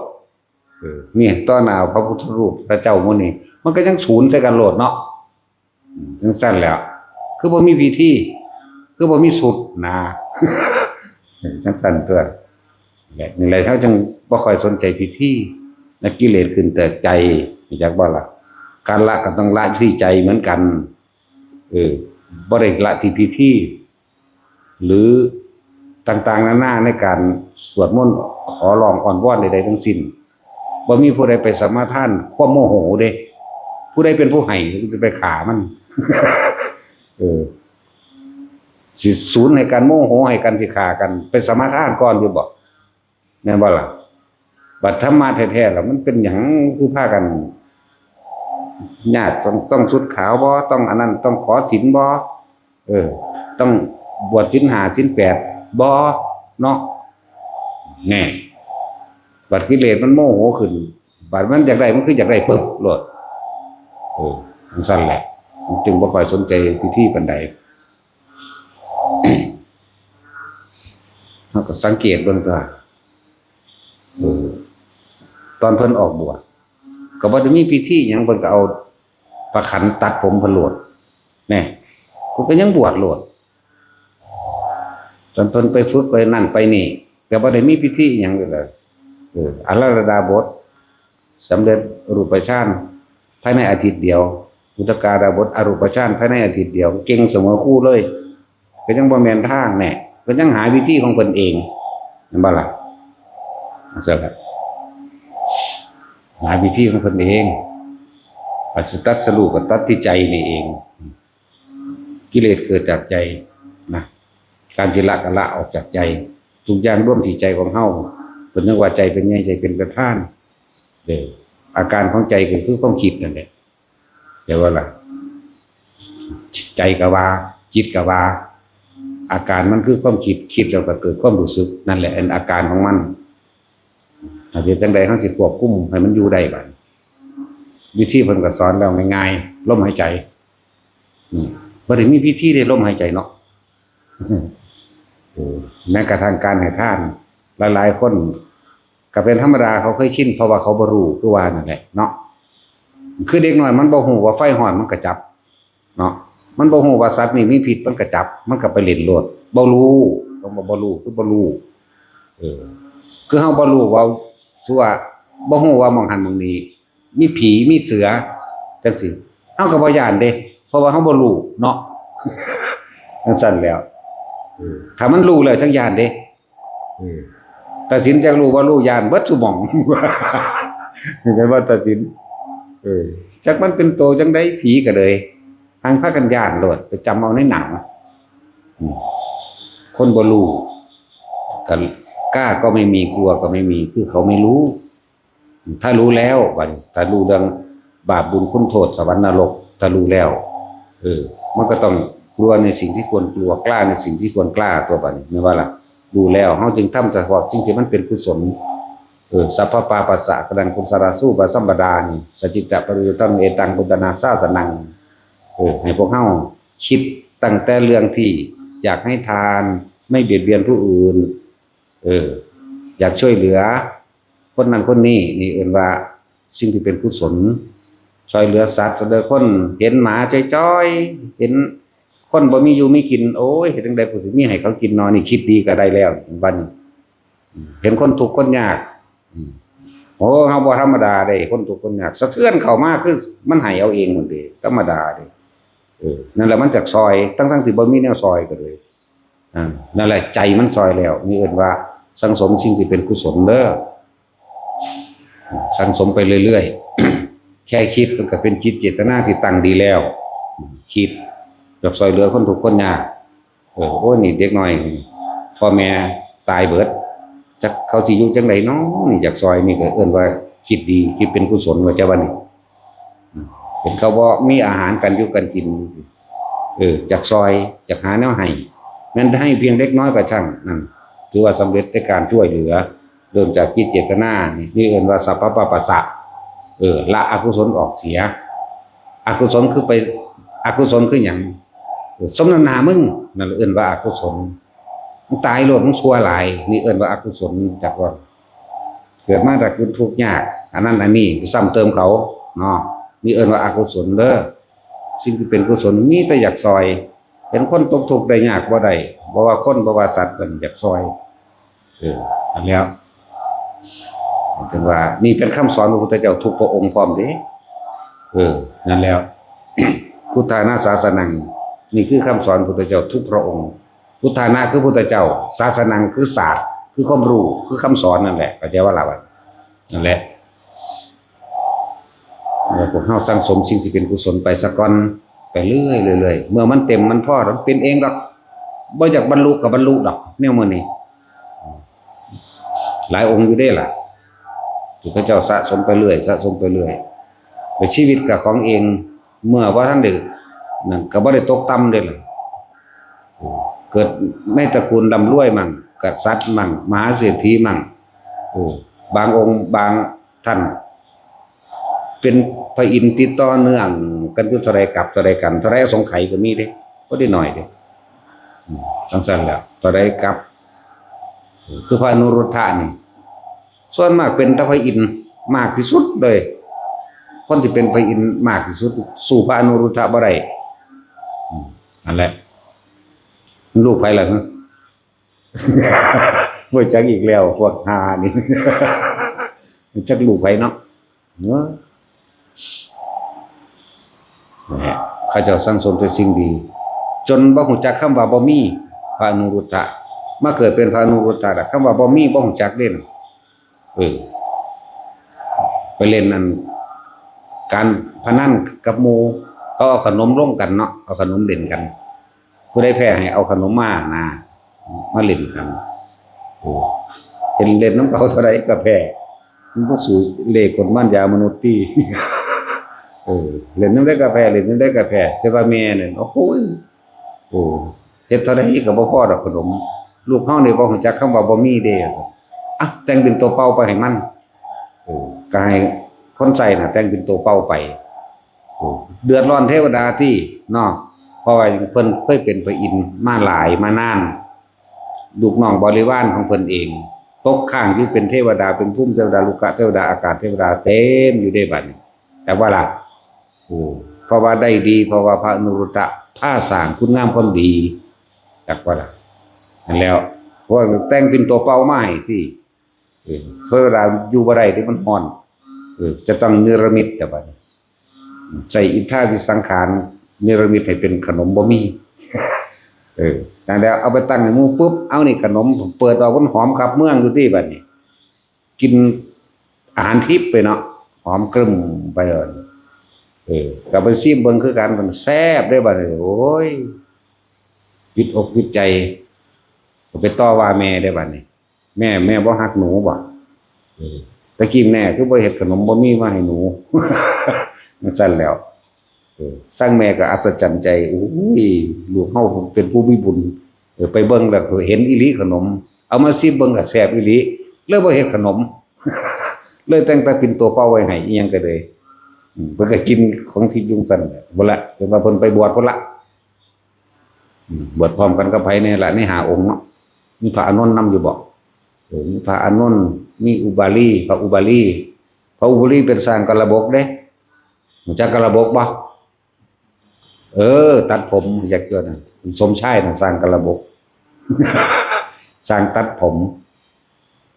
เออ นี่ต่อหน้าพระพุทธรูปพระเจ้ามื้อนี้ มันก็ยังสูนใส่กันโลดเนาะ อืม จังซั่นแหล้ว คือบ่มีพิธี คือบ่มีชุดนะ เออ จังซั่นตัว และนี่แหละ เฮาจังบ่ค่อยสนใจพิธี และกิเลสขึ้นแต่ใจ รู้จักบ่ล่ะ การละก็ต้องละที่ใจเหมือนกัน เออ บ่ได้ละที่พิธี หรือต่างๆนานาในการสวดมนต์ขอร้องอ้อนวอนใดๆทั้งสิ้น บ่มีผู้ใดไปสมาทานความโมโหเด้ ผู้ใดเป็นผู้ให้จะไปฆ่ามัน เออ สิสูนให้กันโมโหให้กันสิฆ่ากัน ไปสมาทานก่อนอยู่บ่ แม่นบ่ล่ะ บัดธรรมะแท้ๆแล้วมันเป็นหยังคือพากัน ญาติต้อง ต้องชุดขาวบ่ ต้องอันนั้น ต้องขอศีลบ่ เออ ต้องบวชศีลห้าศีลแปดบ่ เนาะ แน่ บัดกิเลสมันโมโหขึ้น บัดมันอยากได้ มันคืออยากได้ปึ๊บโลด เออ จังซั่นแหละ มันจึงบ่ค่อยสนใจพิธีปานใด เฮาก็สังเกตเบิ่งตัว เออ ตอนเพิ่นออกบวช ก็บ่ได้มีพิธีหยัง เพิ่นก็เอาผ้าขันตัดผมเพิ่นโลด แน่ เพิ่นก็ยังบวชโลด ตอนเพิ่นไปฝึกไปนั่นไปนี่ ก็บ่ได้มีพิธีหยังเลย เออ อาราธนาบท สำเร็จรูปฌานภายในอาทิตย์เดียว อุทกาดาบทอรูปฌานภายในอาทิตย์เดียว เก่งเสมอครูเลย ก็ยังบ่แม่นทางแน่ ก็ยังหาวิธีของเพิ่นเอง แม่นบ่ล่ะ จังซั่นล่ะ หาวิธีของเพิ่นเอง อันสิตัดสรุปก็ตัดที่ใจนี่เอง กิเลสเกิดจากใจนะ การสิละก็ละออกจากใจ ทุกอย่างรวมที่ใจของเฮา เพิ่นนึกว่าใจเป็นใหญ่ ใจเป็นประธาน เออ อาการของใจก็คือความคิดนั่นแหละ แต่ว่าล่ะ ใจก็ว่า จิตก็ว่า อาการมันคือความคิด คิดแล้วก็เกิดความรู้สึก นั่นแหละเป็นอาการของมัน ถ้าเฮ็ดจั่งใด๋เฮาสิควบคุมให้มันอยู่ได้บัดนี้ วิธีเพิ่นก็สอนแล้วง่ายๆ ลมหายใจ อืม บ่ได้มีพิธีเด้ ลมหายใจเนาะ เออ แม้กระทั่งการให้ทาน หลายๆ คนก็เป็นธรรมดา เขาเคยชิน เพราะว่าเขาบ่รู้ คือว่านั่นแหละเนาะ คือเด็กน้อยมันบ่รู้ว่าไฟร้อนมันก็จับ เนาะ มันบ่รู้ว่าสัตว์นี่มีพิษ มันก็จับ มันก็ไปเล่นโลด บ่รู้ คำว่าบ่รู้ คือบ่รู้ เออ คือเฮาบ่รู้ว่า สมมุติว่า บ่รู้ว่าหม่องหั้นหม่องนี้ มีผี มีเสือ จั่งซี้ เฮาก็บ่ย้านเด้ เพราะว่าเฮาบ่รู้เนาะ จั่งซั้นแหล้ว เออ ถ้ามันรู้แล้วจั่งย้านเด้ เออ ตัดสินจักรู้บ่รู้ ย้านเบิดซุหม่อง เป็นว่าตัดสิน เออ จักมันเป็นโตจั่งใด๋ ผีก็เลย หังพากันย้านโลด ไปจำเอาในหนัง อืม คนบ่รู้ ก็ กล้าก็ไม่มี กลัวก็ไม่มี คือเขาไม่รู้ ถ้ารู้แล้วบัดนี้ ถ้ารู้เรื่องบาปบุญคุณโทษ สวรรค์นรก ถ้ารู้แล้ว เออ มันก็ต้องกลัวในสิ่งที่ควรกลัว กล้าในสิ่งที่ควรกล้า ตัวบัดนี้ แม่นบ่ล่ะ รู้แล้ว เฮาจึงทำเฉพาะสิ่งที่มันเป็นกุศล เออ สัพพะปาปัสสะกะนัง กุศลาสูปะสัมปดา นี่ สัจจิตะปริยุทธัง เอตัง พุทธานาสาสนัง เออ ให้พวกเฮาคิดตั้งแต่เรื่องที่อยากให้ทาน ไม่เบียดเบียนผู้อื่น เออ อยากช่วยเหลือ คนนั้นคนนี้ นี่เอิ้นว่าสิ่งที่เป็นกุศล ช่วยเหลือสัตว์ ช่วยเหลือคน เห็นหมาจ้อยๆ เห็นคนบ่มีอยู่มีกิน โอ้ย เฮ็ดจั่งใด๋กูสิมีให้เขากินนอ นี่คิดดีก็ได้แล้ว บัดนี้ เห็นคนทุกข์คนยาก อืม โอ้ เฮาบ่ธรรมดาเด้ คนทุกข์คนยาก สะเทือนเข้ามาคือมันให้เอาเองหมดเด้ ธรรมดาเด้ เออ นั่นแหละมันจักซอย ทั้งๆ ที่บ่มีแนวซอยก็เลย อ่า นั่นแหละใจมันซอยแล้ว นี่เอิ้นว่าสั่งสมสิ่งที่เป็นกุศลเด้อ สั่งสมไปเรื่อยๆ แค่คิดมันก็เป็นจิตเจตนาที่ตั้งดีแล้ว คิดอยากซอยเหลือคนทุกข์คนยาก เออ โอ้ย นี่เด็กน้อย พ่อแม่ตายเบิด จักเขาสิอยู่จั่งใด๋น้อ นี่อยากซอย นี่ก็เอิ้นว่าคิดดี คิดเป็นกุศล ว่าจะว่านี่ อืม เห็นเขาบ่มีอาหารการอยู่การกิน เออ อยากซอย อยากหาแนวให้ แม้นให้เพียงเล็กน้อยก็ช่าง นั่นถือว่าสำเร็จในการช่วยเหลือ เริ่มจากจิตเจตนา นี่ นี่เอิ้นว่าสัพพะปาปัสสะ เออ ละอกุศลออกเสีย อกุศลคือไป อกุศลคือหยัง เออ สมน้ำหน้ามึง นั่นเอิ้นว่าอกุศล มึงตายโลด มึงชั่วหลาย นี่เอิ้นว่าอกุศล จักว่า เกิดมาตระกูลทุกข์ยาก อันนั้นอันนี้ซ้ำเติมเขาเนาะ นี่เอิ้นว่าอกุศลเด้อ สิ่งที่เป็นกุศลมีแต่อยากซอย เห็นคนตกทุกข์ได้ยากบ่ได้ บ่ว่าคน บ่ว่าสัตว์ เพิ่นอยากซอย เออ อันแล้ว ถึงว่า นี่เป็นคำสอนพระพุทธเจ้าทุกพระองค์พร้อมเด้ เออ นั่นแล้ว พุทธานาสาสนัง นี่คือคำสอนพุทธเจ้าทุกพระองค์ พุทธานะคือพุทธเจ้า สาสนังคือศาสตร์ คือความรู้ คือคำสอนนั่นแหละ เข้าใจว่าล่ะบัด นั่นแหละ แล้วพวกเฮาสั่งสมสิ่งที่เป็นกุศลไปซะก่อน ไปเรื่อยๆ เรื่อยๆ เมื่อมันเต็มมันพอ มันเป็นเองดอก บ่อยากบรรลุก็บรรลุดอก แนวมื้อนี้ หลายองค์อยู่เด้ล่ะ ที่เขาเจ้าสะสมไปเรื่อย สะสมไปเรื่อย แล้วชีวิตก็ของเอง เมื่อบ่ทันได้นั่น ก็บ่ได้ตกต่ำเด้ล่ะ เกิดในตระกูลร่ำรวยมั่ง กษัตริย์มั่ง มหาเศรษฐีมั่ง เออ บางองค์บางท่าน เป็นพระอินทร์ติดต่อเนื่องกันอยู่เท่าใดกัป เท่าใดกั๋น เท่าใดอสงไขยก็มีเด้ บ่ได้น้อยเด้ อืม จั่งซั้นแหละ เท่าใดกัป คือพระอนุรุทธะนี่ ส่วนมากเป็นแต่พระอินทร์มากที่สุดเลย คนที่เป็นพระอินทร์มากที่สุด สู้พระอนุรุทธะบ่ได้ อืม นั่นแหละ ลูกไผล่ะฮะ บ่จักอีกแล้ว พวกห่านี่ จักลูกไผเนาะ เนาะ เนี่ย เขาเจ้าสั่งสมแต่สิ่งดี จนบ่ฮู้จักคำว่าบ่มี พระอนุรุทธะ มาเกิดเป็นพระอนุรุทธะล่ะ คำว่าบ่มีบ่ฮู้จักเด้ เออ ไปเล่นนั่น การพนันกับหมู่ เขาเอาขนมลงกันเนาะ เอาขนมเล่นกัน ผู้ใดแพ้ให้เอาขนมมานะ มาเล่นกัน โอ้ เห็นเล่นนำเขาเท่าใดก็แพ้ มันบ่สู้เลขกลมารยามนุษย์ติ เออ เล่นนำใดก็แพ้ เล่นนำใดก็แพ้ แต่ว่าแม่นั่น โอ้ย เฮ็ดเท่าใดก็บ่พอดอกขนม ลูกเฮานี่บ่ฮู้จักคำว่าบ่มีเด้ อ่ะ แต่งเป็นตัวเป่าไปให้มัน เออ ก็ให้คนใช้น่ะ แต่งเป็นตัวเป่าไป เออ เดือดร้อนเทวดาติเนาะ เพราะว่าเพิ่นเคยเป็นพระอินทร์มาหลายมานาน ลูกน้องบริวารของเพิ่นเอง ตกค้างอยู่เป็นเทวดา เป็นภูมิเทวดา รุกขเทวดา อากาศเทวดา เต็มอยู่เด้บัดนี้ จักว่าล่ะ เออ เพราะว่าได้ดี เพราะว่าพระอนุรุทธะพาสร้างคุณงามความดี จักว่าล่ะ นั่นแล้ว พวกแต่งเป็นตัวเป่ามาให้ติ เออ เทวดาอยู่บ่ได้ติ มันฮ้อน เออ จะต้องเนรมิตแต่บัดนี้ ใช้อิทธาภิสังขาร เนรมิตให้เป็นขนมบ่มี เออ นั่นแล้วเอาไปตั้งให้หมู่ปุ๊บ เอานี่ขนม เปิดออกมันหอมคักเมืองอยู่ติบัดนี้ กินอาหารทิพย์ไปเนาะ หอมกลึ่มไปเลย เออ ก็ไปซิมเบิ่งคือกัน มันแซ่บเด้บัดนี้ โอ้ย ติดอกติดใจ ก็ไปต่อว่าแม่เด้บัดนี้ แม่ แม่บ่ฮักหนูบ่ เออ ตะกี้แม่คือบ่เฮ็ดขนมบ่มีมาให้หนู จั่งซั้นแล้ว เออ ซังแม่ก็อัศจรรย์ใจ โอ้ย ลูกเฮาเป็นผู้มีบุญ เออ ไปเบิ่งแล้วก็เห็นอีหลีขนม เอามาซิมเบิ่งก็แซ่บอีหลี เลยบ่เฮ็ดขนม เลยแต่งแต่เป็นตัวเป่าไว้ให้ อิหยังก็เลย อืม เพิ่นก็กินของทิพย์อยู่จั่งซั้นแหละ พุ้นละ จนว่าเพิ่นไปบวชพุ้นละ อืม บวชพร้อมกันกับไผแน่ล่ะ ในห้าองค์เนาะ มีพระอานนท์นำอยู่บ่ เออ มีพระอานนท์ มีอุบาลี พระอุบาลี พระอุบาลีเป็นสร้างกาลบกเด้ รู้จักกาลบกบ่ เออ ตัดผม รู้จักอยู่นั่น สมชายน่ะสร้างกาลบก สร้างตัดผม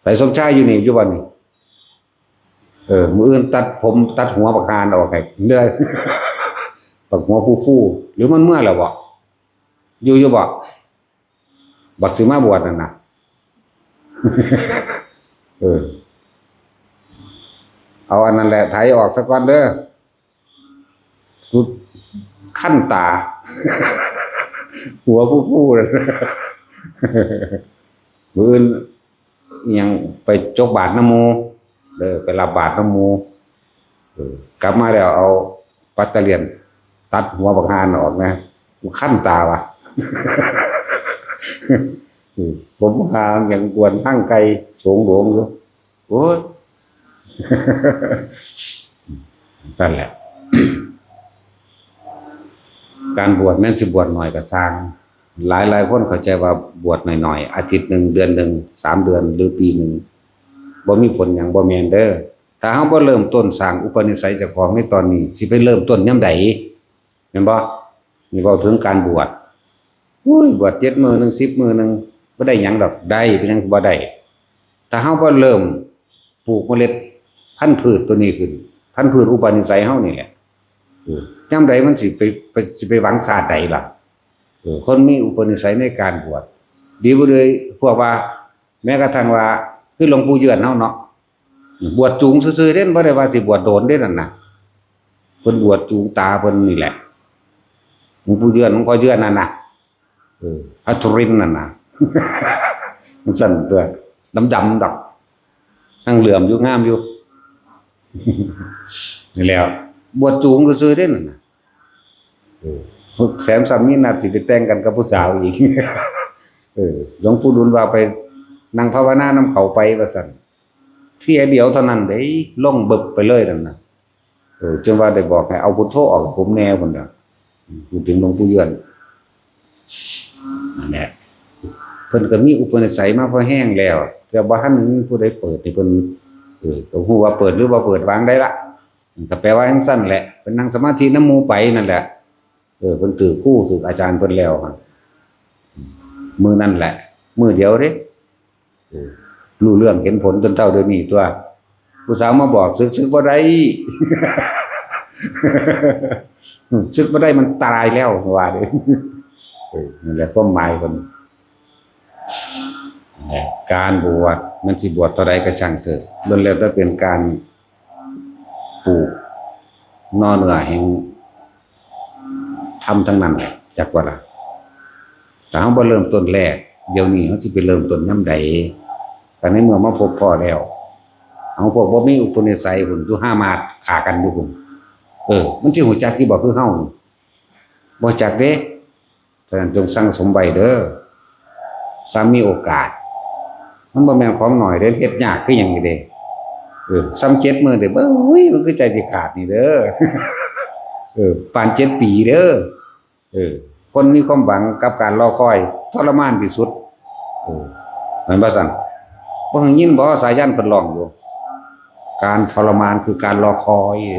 ไสสมชายอยู่นี่ อยู่บ่นี่ เออ มื้ออื่นตัดผม ตัดหัวบักห่านออกให้เด้อ บักหัวฟูๆ หรือมันเมือแล้วบ่ อยู่ อยู่บ่ บักสิมาบวชนั่นน่ะ เออ เอาอันนั้นแหละไถออกซะก่อนเด้อ กูคันตา หัวฟูๆ นั่น มื้ออื่นอิหยังไปจกบาตรนำหมู่ เด้อ ไปรับบาตรนำหมู่ เออ กลับมาแล้วเอาปัตเตอร์เลียนตัดหัวบักห่านออกนะ กูคันตาว่ะ เออ ผมหาหยังกวนทางไกลโสงโหลงอยู่ โอ้ย นั่นแหละ การบวชแม่นสิบวชหน่อยก็ซ่าง หลายๆ คนเข้าใจว่าบวชหน่อยๆ อาทิตย์หนึ่ง เดือนหนึ่ง สามเดือน หรือปีหนึ่ง บ่มีผลหยัง บ่แม่นเด้อ ถ้าเฮาบ่เริ่มต้นสร้างอุปนิสัยเจ้าของในตอนนี้ สิไปเริ่มต้นยามใด แม่นบ่ นี่เว้าถึงการบวช อุ้ย บวชเจ็ดมื้อหนึ่ง สิบมื้อหนึ่ง บ่ได้หยังดอก ได้ เป็นหยังบ่ได้ ถ้าเฮาบ่เริ่มปลูกเมล็ดพันธุ์พืชตัวนี้ขึ้น พันธุ์พืชอุปนิสัยเฮานี่แหละ เออ ยามใดมันสิไป ไป สิไปหวังชาติใดล่ะ เออ คนมีอุปนิสัยในการบวช ดีบ่เลย พวกว่า แม้กระทั่งว่า คือหลวงปู่เยือนเฮาเนาะ บวชจูงซื่อๆ เด้ บ่ได้ว่าสิบวชโดนเด้นั่นน่ะ เพิ่นบวชจูงตาเพิ่นนี่แหละ หลวงปู่เยือน หลวงพ่อเยือนนั่นน่ะ เออ พระสุรินทร์นั่นน่ะ มันซั่นตัว ดำๆ ดอก ทั้งเหลื่อมอยู่ งามอยู่ นี่แหล้ว บวชจูงซื่อๆ เด้นั่นน่ะ เออ แถมซ้ำมีนัดสิไปแต่งกันกับผู้สาวอีก เออ หลวงปู่ดูลว่าไปนั่งภาวนานำเขาไปว่าซั่น เที่ยเดียวเท่านั้นเด้ ลงบึบไปเลยนั่นน่ะ เออ จนว่าได้บอกให้เอาพุทโธออกให้ผมแน่พุ้นน่ะ อืม พูดถึงหลวงปู่เยือน นั่นแหละ เพิ่นก็มีอุปนิสัยมาพอแฮงแล้ว แต่บ่ทันมีผู้ใดเปิดให้เพิ่น เออ ก็ฮู้ว่าเปิดหรือบ่เปิดวางได้ละ ก็แปลว่าจั่งซั่นแหละ เพิ่นนั่งสมาธินำหมู่ไปนั่นแหละ เออ เพิ่นถือครูถืออาจารย์เพิ่นแล้วหั่น มื้อนั่นแหละ มื้อเดียวเด้ เออ รู้เรื่องเห็นผลจนเฒ่าเดี๋ยวนี้ตัว ผู้สาวมาบอก "สึก สึกบ่ได้ สึกบ่ได้ มันตายแล้ว" ว่าเด้ เออ นั่นแหละความหมายเพิ่น การบวช มันสิบวชเท่าใดก็ช่างเถอะ ล้วนแล้วแต่เป็นการปลูกหน่อเนื้อแห่งธรรมทั้งนั้นแหละ จักว่าล่ะ ถ้าเฮาบ่เริ่มต้นแรก เดี๋ยวนี้เฮาสิไปเริ่มต้นยามใด ก็ในเมื่อมาพบพ้อแล้ว เอาพวกบ่มีอุปนิสัยพุ้น อยู่ห้ามาดฆ่ากันอยู่พุ้น เออ มันสิฮู้จักอยู่บ่คือเฮา บ่จักเด้ เพราะฉะนั้นจงสั่งสมไว้เด้อ ซ้ำมีโอกาส มันบ่แม่นของน้อยเด้ เฮ็ดยากคือหยังนี่เด้ เออ ซ้ำเจ็ดมื้อเด้ เบ้ย มันคือใจสิขาดนี่เด้อ เออ ปานเจ็ดปีเด้อ เออ คนมีความหวังกับการรอคอย ทรมานที่สุด เออ แม่นบ่ซั่น บ่ได้ยินบ่ สายัณเพิ่นร้องอยู่ การทรมานคือการรอคอย อี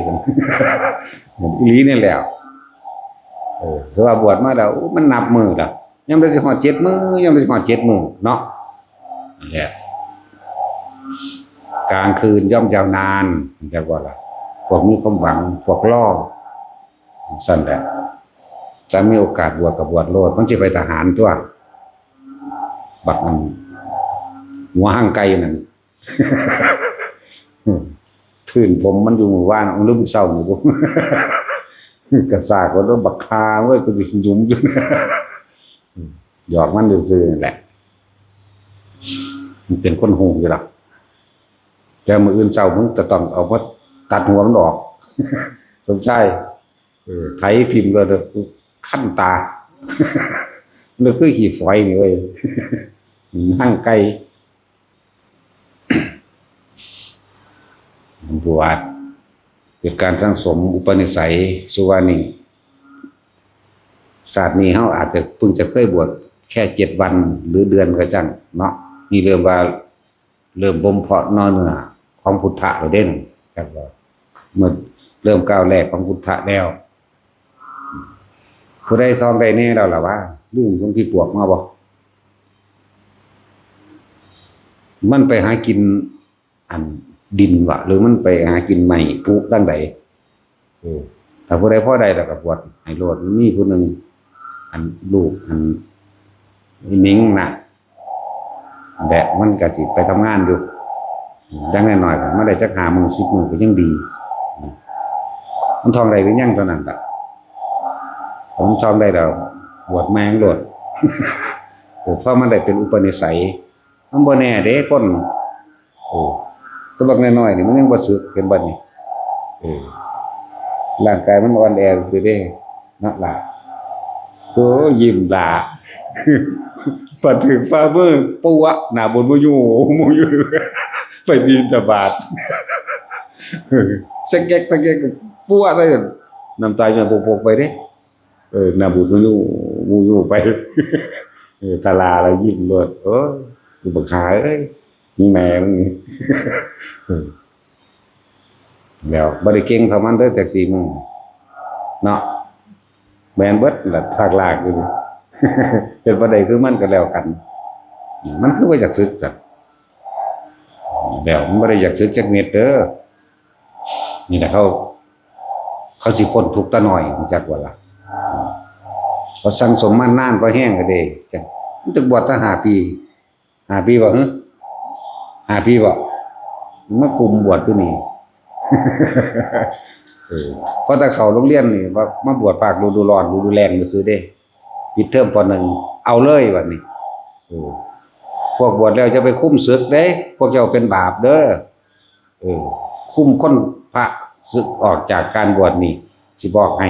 หลีนี่แหละ เออ ถือว่าบวชมาแล้ว โอ้ มันนับมื้อแล้ว ยามใดสิฮอดเจ็ดมื้อ ยามใดสิฮอดเจ็ดมื้อเนาะ นั่นแหละ กลางคืนย่อมยาวนาน จักว่าล่ะ พวกมีความหวัง พวกรอ ซั่นแหละ ถ้ามีโอกาสบวชก็บวชโลด มันสิไปทหารตั๊ว บักอัน หัวหางไก่นั่น ทื่นผมมันอยู่มื้อวาน เอา หรือมื้อเช้านี่บุ กระซากว่าโดนบักคาเว้ย กูสิหยุมอยู่ หยอกมันซื่อๆนั่นแหละ มันเป็นคนฮู้อยู่ล่ะ แต่มื้ออื่นเช้ามึงจะต้องเอามาตัดหัวมันออก สมชาย เออ ไถถิ่มก็เลย คันตา มันคือขี้ฝอยนี่เว้ย หางไก่ บวช เป็นการสั่งสมอุปนิสัย สุวานี่ ชาตินี้เฮาอาจจะเพิ่งจะเคยบวชแค่เจ็ดวัน หรือเดือนก็จั่งเนาะ นี่เริ่มว่า เริ่มบ่มเพาะหน่อเนื้อของพุทธะแล้วเด้ จักว่า เมื่อเริ่มก้าวแรกของพุทธะแล้ว ผู้ใดท่องได้แน่แล้วล่ะวะ ลืมหลวงพี่ปวกมาบ่ มันไปหากินอันดินวะ หรือมันไปหากินไม้ผุทางใด เออ ถ้าผู้ใดพอได้แล้วก็บวชให้โลด มีผู้หนึ่ง อันลูกอันอีหนิงน่ะ แบบมันก็สิไปทำงานอยู่ อย่างน้อยๆก็มาได้จักห้ามื้อสิบมื้อก็ยังดี มันท่องได้หรือยังเท่านั้นล่ะ มันท่องได้แล้ว บวชแม่งโลด เออ เพราะมันได้เป็นอุปนิสัย มันบ่แน่เด้คน โอ้ ตัวบักน้อยๆนี่มันยังบ่สึก เห็นบ่นี่ เออ ร่างกายมันอ่อนแอซื่อเด้ เนาะล่ะ โอ้ ยิ้มล่ะ พอถืกฝ่ามือ ปัวะ หน้าบนบ่อยู่ บ่อยู่ ไปบิณฑบาต สะแกก สะแกก ปัวะใส่ น้ำตาย้อนโปกๆไปเด้ เออ หน้าบูดบ่อยู่ บ่อยู่ไป เออ ทาราแล้วยิ้มโลด เออ กูบักหาเอ้ย มีแม่มึง เออ แล้วบ่ได้เก่งเท่ามันเด้อ แท็กซี่มึง เนาะ แม่นเบิดล่ะ ภาคลากอยู่ เฮ็ดบ่ได้คือมันก็แล้วกัน มันคือบ่อยากสึกซั่น แล้วมันบ่ได้อยากสึกจักเม็ดเด้อ นี่แหละเขา เขาสิพ้นทุกข์ตาหน่อย รู้จักบ่ล่ะ เขาสั่งสมมานานพอแฮงก็เด้ จั่ง มันต้องบวชตั้งห้าปี ห้าปีบ่ หึ ห้าปีบ่ มากุมบวชอยู่นี่ เออ พอแต่เข้าโรงเรียนนี่ ว่ามาบวชภาคฤดูร้อน ฤดูแล้งซื่อๆเด้ ปิดเทอม ป.หนึ่ง เอาเลยบัดนี้ เออ พวกบวชแล้วจะไปคุมศึกเด้ พวกเจ้าเป็นบาปเด้อ เออ คุมคนพระสึกออกจากการบวชนี่ สิบอกให้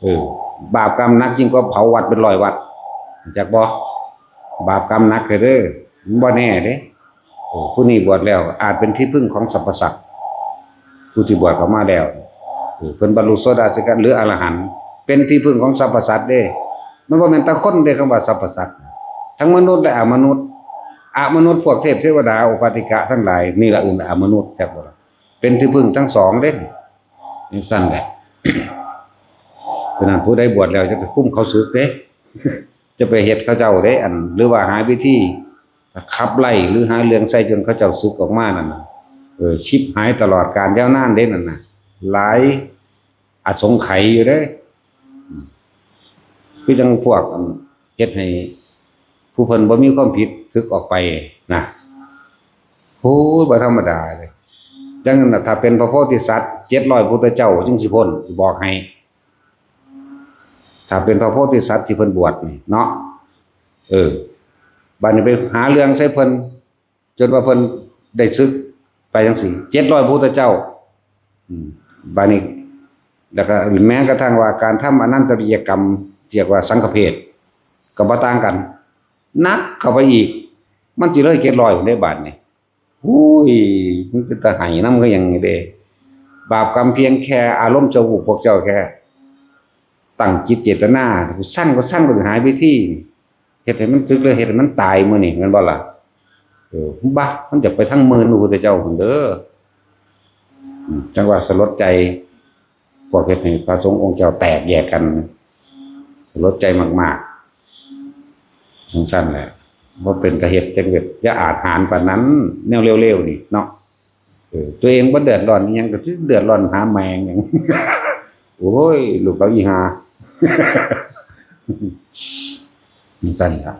เออ บาปกรรมหนักยิ่งกว่าเผาวัดเป็นร้อยวัด จักบ่ บาปกรรมหนักเด้อ มันบ่แน่เด้ เออ ผู้นี้บวชแล้วอาจเป็นที่พึ่งของสรรพสัตว์ ผู้ที่บวชเข้ามาแล้ว เออ เพิ่นบรรลุโสดาสิกันหรืออรหันต์ เป็นที่พึ่งของสรรพสัตว์เด้ มันบ่แม่นแต่คนเด้ คำว่าสรรพสัตว์ ทั้งมนุษย์และอมนุษย์ อมนุษย์พวกเทพเทวดา โอปปาติกะทั้งหลาย นี่ละเอิ้นอมนุษย์ จักบ่ล่ะ เป็นที่พึ่งทั้งสองเด้ จั่งซั่นแหละ ฉะนั้นผู้ใดบวชแล้วจะไปคุมเขาสึกเด้ จะไปเฮ็ดเขาเจ้าเด้ อัน หรือว่าหาวิธีขับไล่ หรือหาเรื่องใส่จนเขาเจ้าสึกออกมานั่นน่ะ เออ ชิบหายตลอดกาลยาวนานเด้นั่นน่ะ หลายอสงไขยอยู่เด้ อืม คือจั่งพวก อัน เฮ็ดให้ผู้เพิ่นบ่มีความผิดสึกออกไปนะ โอ้ย บ่ธรรมดาเลย จั่งนั้นน่ะ ถ้าเป็นพระโพธิสัตว์เจ็ดร้อยพุทธเจ้าจึงสิพ้น สิบอกให้ ถ้าเป็นพระโพธิสัตว์ที่เพิ่นบวชนี่เนาะ เออ บัดนี้ไปหาเรื่องใส่เพิ่น จนว่าเพิ่นได้สึกไปจั่งซี้ เจ็ดร้อยพุทธเจ้า อืม บัดนี้ แล้วก็แม้กระทั่งว่าการทำอนันตริยกรรม เรียกว่าสังฆเพศ ก็บ่ต่างกัน หนักเข้าไปอีก มันสิเลยเจ็ดร้อยได้บาดนี่ อุ้ย มันเป็นตาไห้นำก็ยังไงเด้ บาปกรรมเพียงแค่อารมณ์ชั่ววูบ พวกเจ้าแค่ตั้งจิตเจตนา สั่งก็สั่งก็หายไปที่ เฮ็ดให้มันสึกเลย เฮ็ดให้มันตายมื้อนี้ แม่นบ่ล่ะ? เออ บ้า มันจะไปทางหมื่นพระพุทธเจ้าพุ้นเด้อ อืม จังว่าสลดใจ พวกเฮ็ดให้พระสงฆ์องค์เจ้าแตกแยกกัน สลดใจมากๆ จังซั่นแหละ บ่เป็นตาเฮ็ดจังเฮ็ด อย่าอาจหาญปานนั้น แนวเลวๆ นี่เนาะ เออ ตัวเองบ่เดือดร้อนอิหยัง ก็สิเดือดร้อนหาแม่งหยัง โอ้ย ลูกเขาอีหา จังซั่นล่ะ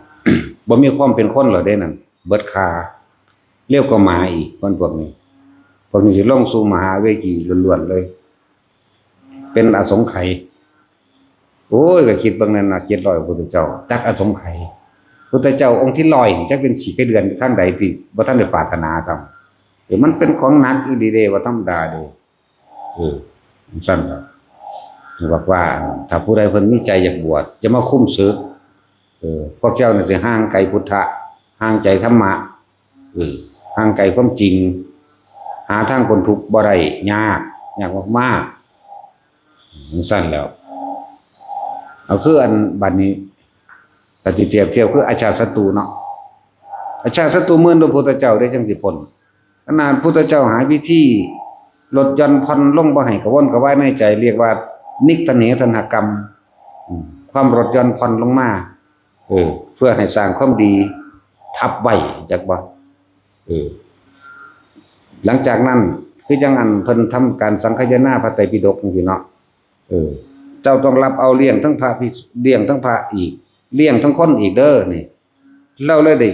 บ่มีความเป็นคนแล้วเด้นั่น เบิดค่า เร็วกว่าหมาอีก คนพวกนี้ พวกนี้สิลงสู่มหาเวจีล้วนๆ เลย เป็นอสงไขย โอ้ย ก็คิดเบิ่งนั่นน่ะ เจ็ดร้อยพุทธเจ้า จักอสงไขย พุทธเจ้าองค์ที่ร้อยนี่ จักเป็นขี้ไก่เดือนอยู่ทางใดที่บ่ทันได้ปรารถนาซ้ำ เออ มันเป็นของหนักอีหลีเด้ บ่ธรรมดาเด้ เออ จังซั่นล่ะ บอกว่า ถ้าผู้ใดเพิ่นมีใจอยากบวช อย่ามาคุมศึก เออ พวกเจ้าน่ะสิห่างไกลพุทธะ ห่างไกลธรรมะ เออ ห่างไกลความจริง หาทางพ้นทุกข์บ่ได้ ยาก ยากมากๆ จังซั่นแล้ว เอาคืออันบัดนี้ ถ้าสิเปรียบเทียบคืออาชาติศัตรูเนาะ อาชาติศัตรูหมื่นพระพุทธเจ้าได้จังสิพ้น ขนาดพุทธเจ้าหาวิธีลดหย่อนผ่อนลงบ่ให้กระวนกระวายในใจ เรียกว่านิกตันเหตันหกรรม อืม ความลดหย่อนผ่อนลงมา เออ เพื่อให้สร้างความดีทับไว้ จักบ่ เออ หลังจากนั้น คือจังอันเพิ่นทำการสังคายนาพระไตรปิฎกจังซี้เนาะ เออ เจ้าต้องรับเอาเลี้ยงทั้งพระภิกษุ เลี้ยงทั้งพระอีก เลี้ยงทั้งคนอีกเด้อนี่ เราเลยได้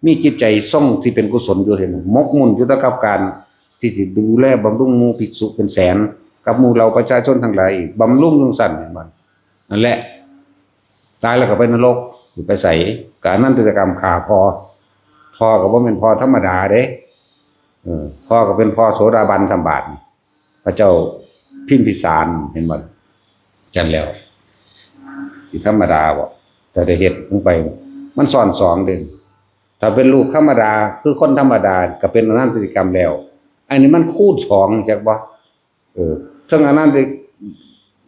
มีจิตใจทรงที่เป็นกุศลอยู่ เห็น หมกมุ่นอยู่แต่กับการที่สิดูแลบำรุงหมู่ภิกษุเป็นแสน กับหมู่เหล่าประชาชนทั้งหลายอีก บำรุงจังซั่น เห็นบ่ นั่นแหละ ตายแล้วก็ไปนรก สิไปไส ก็อนันตริยกรรมฆ่าพ่อ พ่อก็บ่แม่นพ่อธรรมดาเด้ เออ พ่อก็เป็นพ่อโสดาบันซ้ำบาดนี่ พระเจ้าพิมพิสาร เห็นบ่ จั่นแล้ว สิธรรมดาบ่ แต่ได้เฮ็ดลงไป มันซ้อนสองเด้ ถ้าเป็นลูกธรรมดา คือคนธรรมดา ก็เป็นอนันตริยกรรมแล้ว อันนี้มันคูณสอง จักบ่ เออ เทิงอนันตริย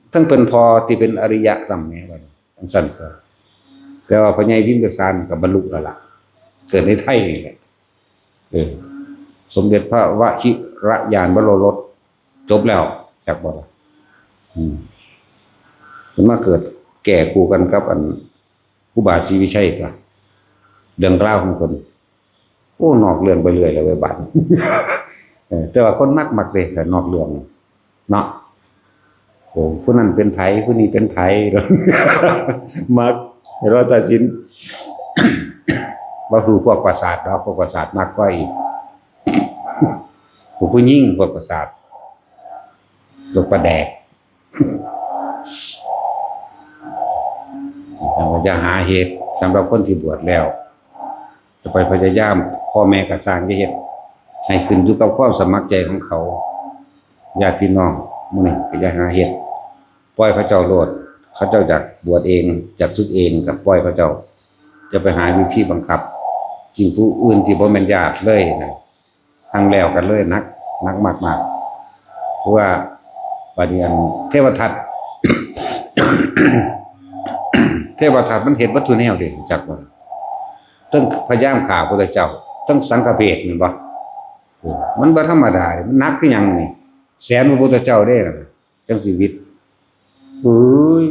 เทิงเป็นพ่อที่เป็นอริยะซ้ำแหม ว่าจั่งซั่นก็ แต่ว่าพ่อใหญ่พิมพิสารก็บรรลุแล้วล่ะ เกิดในไทยนี่แหละ เออ สมเด็จพระวชิรญาณวโรรส จบแล้ว จักบ่ล่ะ อืม เพิ่นมาเกิดแก่คู่กันกับอันครูบาศรีวิชัยตั๊ว เรื่องราวของเพิ่น โอ้ นอกเรื่องไปเรื่อยแล้วเว้ยบัด เออ แต่ว่าคนมักมักเด้ ถ้านอกเรื่องเนาะ โอ้ ผู้นั้นเป็นไผ ผู้นี้เป็นไผ มัก เห็นว่าตัดสิน บ่คือพวกประสาทดอก พวกประสาทมักกว่าอีก พวกผู้หญิง พวกประสาท พวกประแดก อย่าหาเฮ็ด สำหรับคนที่บวชแล้ว จะไปพยายาม พ่อแม่ก็สร้างจะเฮ็ด ให้ขึ้นอยู่กับความสมัครใจของเขา ญาติพี่น้องหมู่นี้ก็อย่าหาเฮ็ด ปล่อยเขาเจ้าโลด เขาเจ้าอยากบวชเอง อยากสึกเองก็ปล่อยเขาเจ้า จะไปหาวิธีบังคับ สิ่งผู้อื่นที่บ่แม่นญาติเลยนะ ทั้งแล้วกันเลย หนัก หนักมากๆ คือว่าบัดนี้อันเทวทัต เทวทัตมันเฮ็ดเบิดทุกแนวเด้ จักบ่ เทิงพยายามฆ่าพระพุทธเจ้า เทิงสังฆเพศ แม่นบ่ เออ มันบ่ธรรมดาเด้ มันหนักคือหยังนี่ แสนพระพุทธเจ้าเด้นะ จั่งชีวิต เอ้ย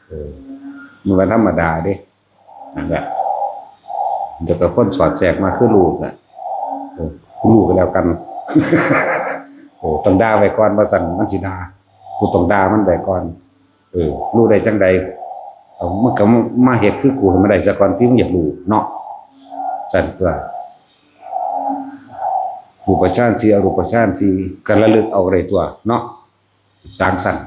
เออ มันบ่ธรรมดาเด้ นั่นแหละ เดี๋ยวก็คนสอดแทรกมาคือลูกอะ เออ ลูกก็แล้วกัน โอ้ ต้องด่าไว้ก่อน ว่าซั่น มันสิด่า กูต้องด่ามันไว้ก่อน เออ รู้ได้จั่งใด เอา มึงก็มาเฮ็ดคือกูให้มันได้ซะก่อน ที่มึงอยากรู้เนาะ ซั่นตั๊ว รูปฌานสี่ อรูปฌานสี่ ก็ระลึกเอาได้ตั๊วเนาะ สร้างสรรค์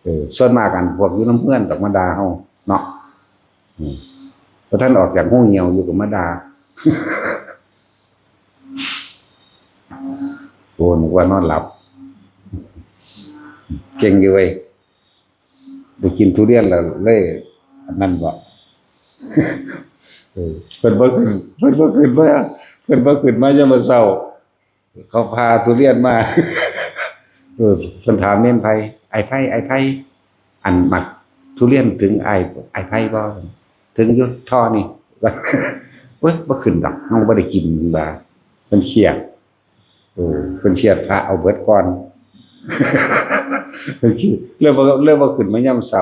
เออ ส่วนมากอันพวกอยู่นำเฮือนดอกมาด่าเฮาเนาะ อืม บ่ทันออกจากโฮงเหี่ยวอยู่ก็มาด่า โอ้ นึกว่านอนหลับ เก่งอยู่เว้ย ได้กินทุเรียนแล้วเลย อันนั้นบ่ เออ เพิ่นบ่ขึ้น เพิ่นบ่ขึ้นมา เพิ่นบ่ขึ้นมายามมื้อเช้า เขาพาทุเรียนมา เออ เพิ่นถามเน้นไผ ไอ้ไผ ไอ้ไผ อันหมากทุเรียนถึงไอ้ ไอ้ไผบ่ ถึงอยู่ท่อนี่ เว้ย บ่ขึ้นดอก เฮาบ่ได้กิน เพิ่นว่า เพิ่นเครียด เออ เพิ่นเครียดพระเอาเบิดก่อน เพิ่นเครียด เลยบ่ เลยบ่ขึ้นมายามเช้า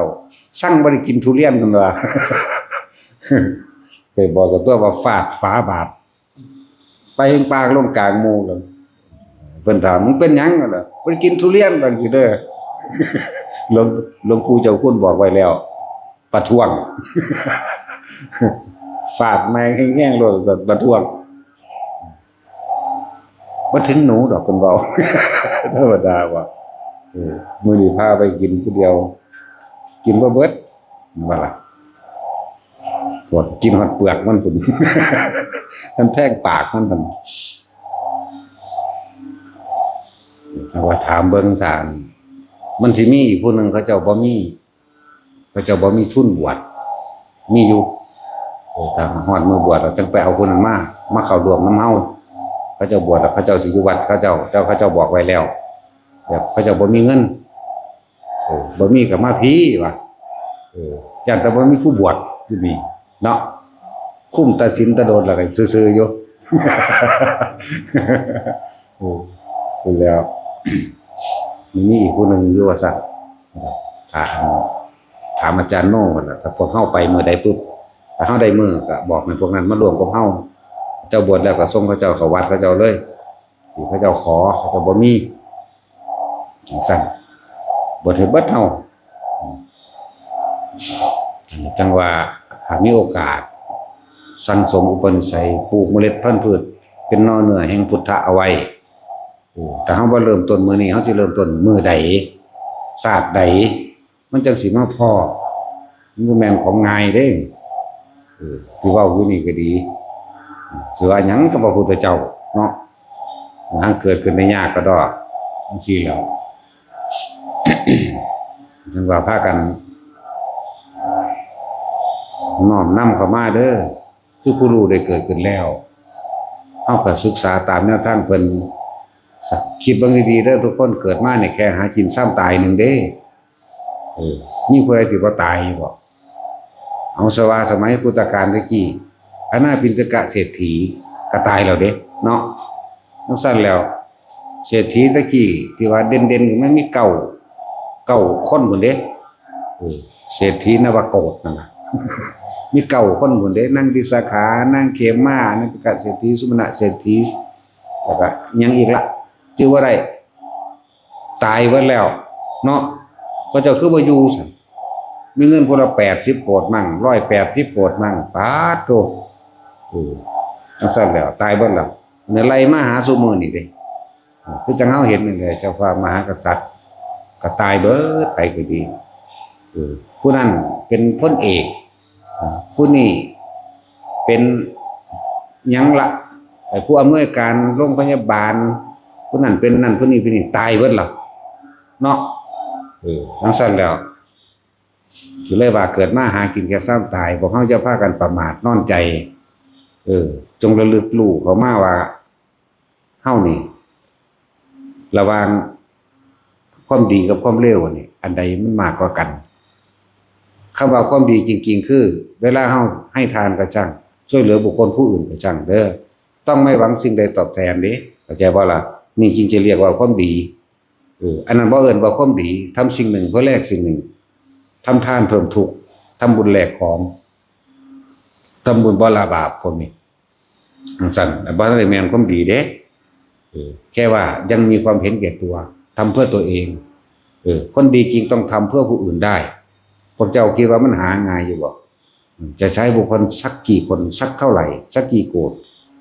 สั่งบ่ได้กินทุเรียน เพิ่นว่า ไปบอกกับตัวว่าฟาดฝาบาท ไปปากลงกลางหมู่กัน เพิ่นถาม "มึงเป็นหยัง?" กันล่ะ "บ่ได้กินทุเรียน" ว่าจั่งซี้เด้อ หลวง หลวงปู่เจ้าคุณบอกไว้แล้ว ประท้วง ฟาดแม่งแฮงๆ โลด ประท้วง "บ่ถึงหนูดอก" เพิ่นเว้า ธรรมดาว่า เออ มื้อนี้พาไปกินผู้เดียว กินบ่เบิด ว่าล่ะ ปวดกินฮอดเปลือกมันพุ้น มันแทงปากมันพุ้น เอาว่าถามเบิ่งซะ มันสิมีอีกผู้หนึ่ง เขาเจ้าบ่มี เขาเจ้าบ่มีทุนบวช มีอยู่ เออ ถ้าฮอดมื้อบวชแล้วจั่งไปเอาผู้นั้นมา มาเข้าร่วมนำเฮา เขาเจ้าบวชแล้วเขาเจ้าสิอยู่วัดเขาเจ้า เจ้า เขาเจ้าบอกไว้แล้ว แบบเขาเจ้าบ่มีเงิน เออ บ่มีก็มาพี้ว่า เออ ย้านแต่บ่มีผู้บวชอยู่นี่เนาะ คุมแต่ศีลแต่โดนแล้วก็ซื่อๆ อยู่ เออ พู้นแล้ว มีอีกผู้หนึ่งอยู่ว่าซั่น ถาม ถามอาจารย์โน่ว่าซั่นล่ะ ถ้าพวกเฮาไปมื้อใดปุ๊บ ถ้าเฮาได้มื้อก็บอกให้พวกนั้นมาร่วมกับเฮา เจ้าบวชแล้วก็ส่งเขาเจ้าเข้าวัดเขาเจ้าเลย ที่เขาเจ้าขอ เขาเจ้าบ่มี จั่งซั่น บวชให้เบิดเฮา จั่งว่าหากมีโอกาส สั่งสมอุปนิสัย ปลูกเมล็ดพันธุ์พืช เป็นหน่อเนื้อแห่งพุทธะเอาไว้ เออ ถ้าเฮาบ่เริ่มต้นมื้อนี้ เฮาสิเริ่มต้นมื้อใด ชาติใด มันจั่งสิมาพ้อ มันบ่แม่นของง่ายเด้ เออ ที่เว้าอยู่นี่ก็ดี สิว่าหยังกับพระพุทธเจ้าเนาะ หาเกิดขึ้นได้ยากกะด้อ จั่งซี้แหล้ว จั่งว่าพากันน้อมนำเข้ามาเด้อ คือผู้รู้ได้เกิดขึ้นแล้ว เฮาก็ศึกษาตามแนวทางเพิ่น คิดเบิ่งดีๆเด้อทุกคน เกิดมานี่แค่หากินซ้ำตายหนึ่งเด้ เออ มีผู้ใดสิบ่ตายอยู่บ่ เอาซะว่าสมัยพุทธกาลแต่กี้ อนาถปิณฑกเศรษฐีก็ตายแล้วเด้ เนาะ จั่งซั้นแล้ว เศรษฐีแต่กี้ที่ว่าเด่นๆ มันมีเก้า เก้าคนพุ้นเด้ เออ เศรษฐีนวโกศนั่นน่ะ มีเก้าคนพุ้นเด้ นางวิสาขา นางเขมา นางปิณฑกเศรษฐี สุมณะเศรษฐี แล้วก็หยังอีกละ จื่อบ่ได้ ตายเบิดแล้ว เนาะ เขาเจ้าคือบ่อยู่ซั่น มีเงินคนละแปดสิบโกดมั่ง ร้อยแปดสิบโกดมั่ง ปาดโธ่ เออ จั่งซั้นแล้ว ตายเบิดแล้ว เนี่ยไล่มาหาซุมื้อนี่เด้ คือจั่งเฮาเห็นนี่แหละ เจ้าฟ้ามหากษัตริย์ ก็ตายเบิดไปก็ดี เออ ผู้นั้นเป็นพลเอก ผู้นี้เป็นหยังละ ไอ้ผู้อำนวยการโรงพยาบาล ผู้นั้นเป็นนั่น ผู้นี้เป็นนี่ ตายเบิดแล้ว เนาะ เออ จั่งซั้นแล้ว ก็เลยว่าเกิดมาหากินแค่ซ้ำตาย พวกเฮาอย่าพากันประมาทนอนใจ เออ จงระลึกรู้เข้ามาว่า เฮานี่ ระหว่างความดีกับความเลวนี่ อันใดมันมากกว่ากัน คำว่าความดีจริงๆ คือ เวลาเฮาให้ทานก็ช่าง ช่วยเหลือบุคคลผู้อื่นก็ช่างเด้อ ต้องไม่หวังสิ่งใดตอบแทนเด้ เข้าใจบ่ล่ะ นี่จึงจะเรียกว่าความดี เออ อันนั้นบ่เอิ้นว่าความดี ทำสิ่งหนึ่งเพื่อแลกสิ่งหนึ่ง ทำทานเพิ่มทุกข์ ทำบุญแลกของ ทำบุญบ่ละบาป พวกนี้ จั่งซั้น บ่ได้แม่นความดีเด้ เออ แค่ว่ายังมีความเห็นแก่ตัว ทำเพื่อตัวเอง เออ คนดีจริงต้องทำเพื่อผู้อื่นได้ พวกเจ้าคิดว่ามันหาง่ายอยู่บ่ จะใช้บุคคลสักกี่คน สักเท่าไหร่ สักกี่โกด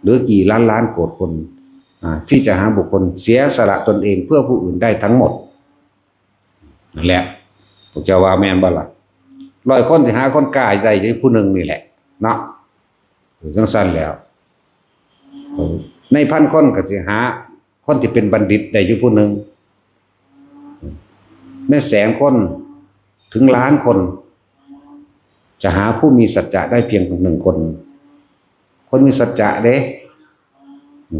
หรือกี่ล้านล้านโกดคน อ่า ที่จะหาบุคคลเสียสละตนเองเพื่อผู้อื่นได้ทั้งหมด นั่นแหละ พวกเจ้าว่าแม่นบ่ล่ะ ร้อยคนสิหาคนกล้าได้จักผู้หนึ่งนี่แหละ เนาะ เออ จั่งซั้นแล้ว เออ ในพันคนก็สิหาคนที่เป็นบัณฑิตได้อยู่ผู้หนึ่ง ในแสนคน ถึงล้านคน จะหาผู้มีสัจจะได้เพียงหนึ่งคน คนมีสัจจะเด้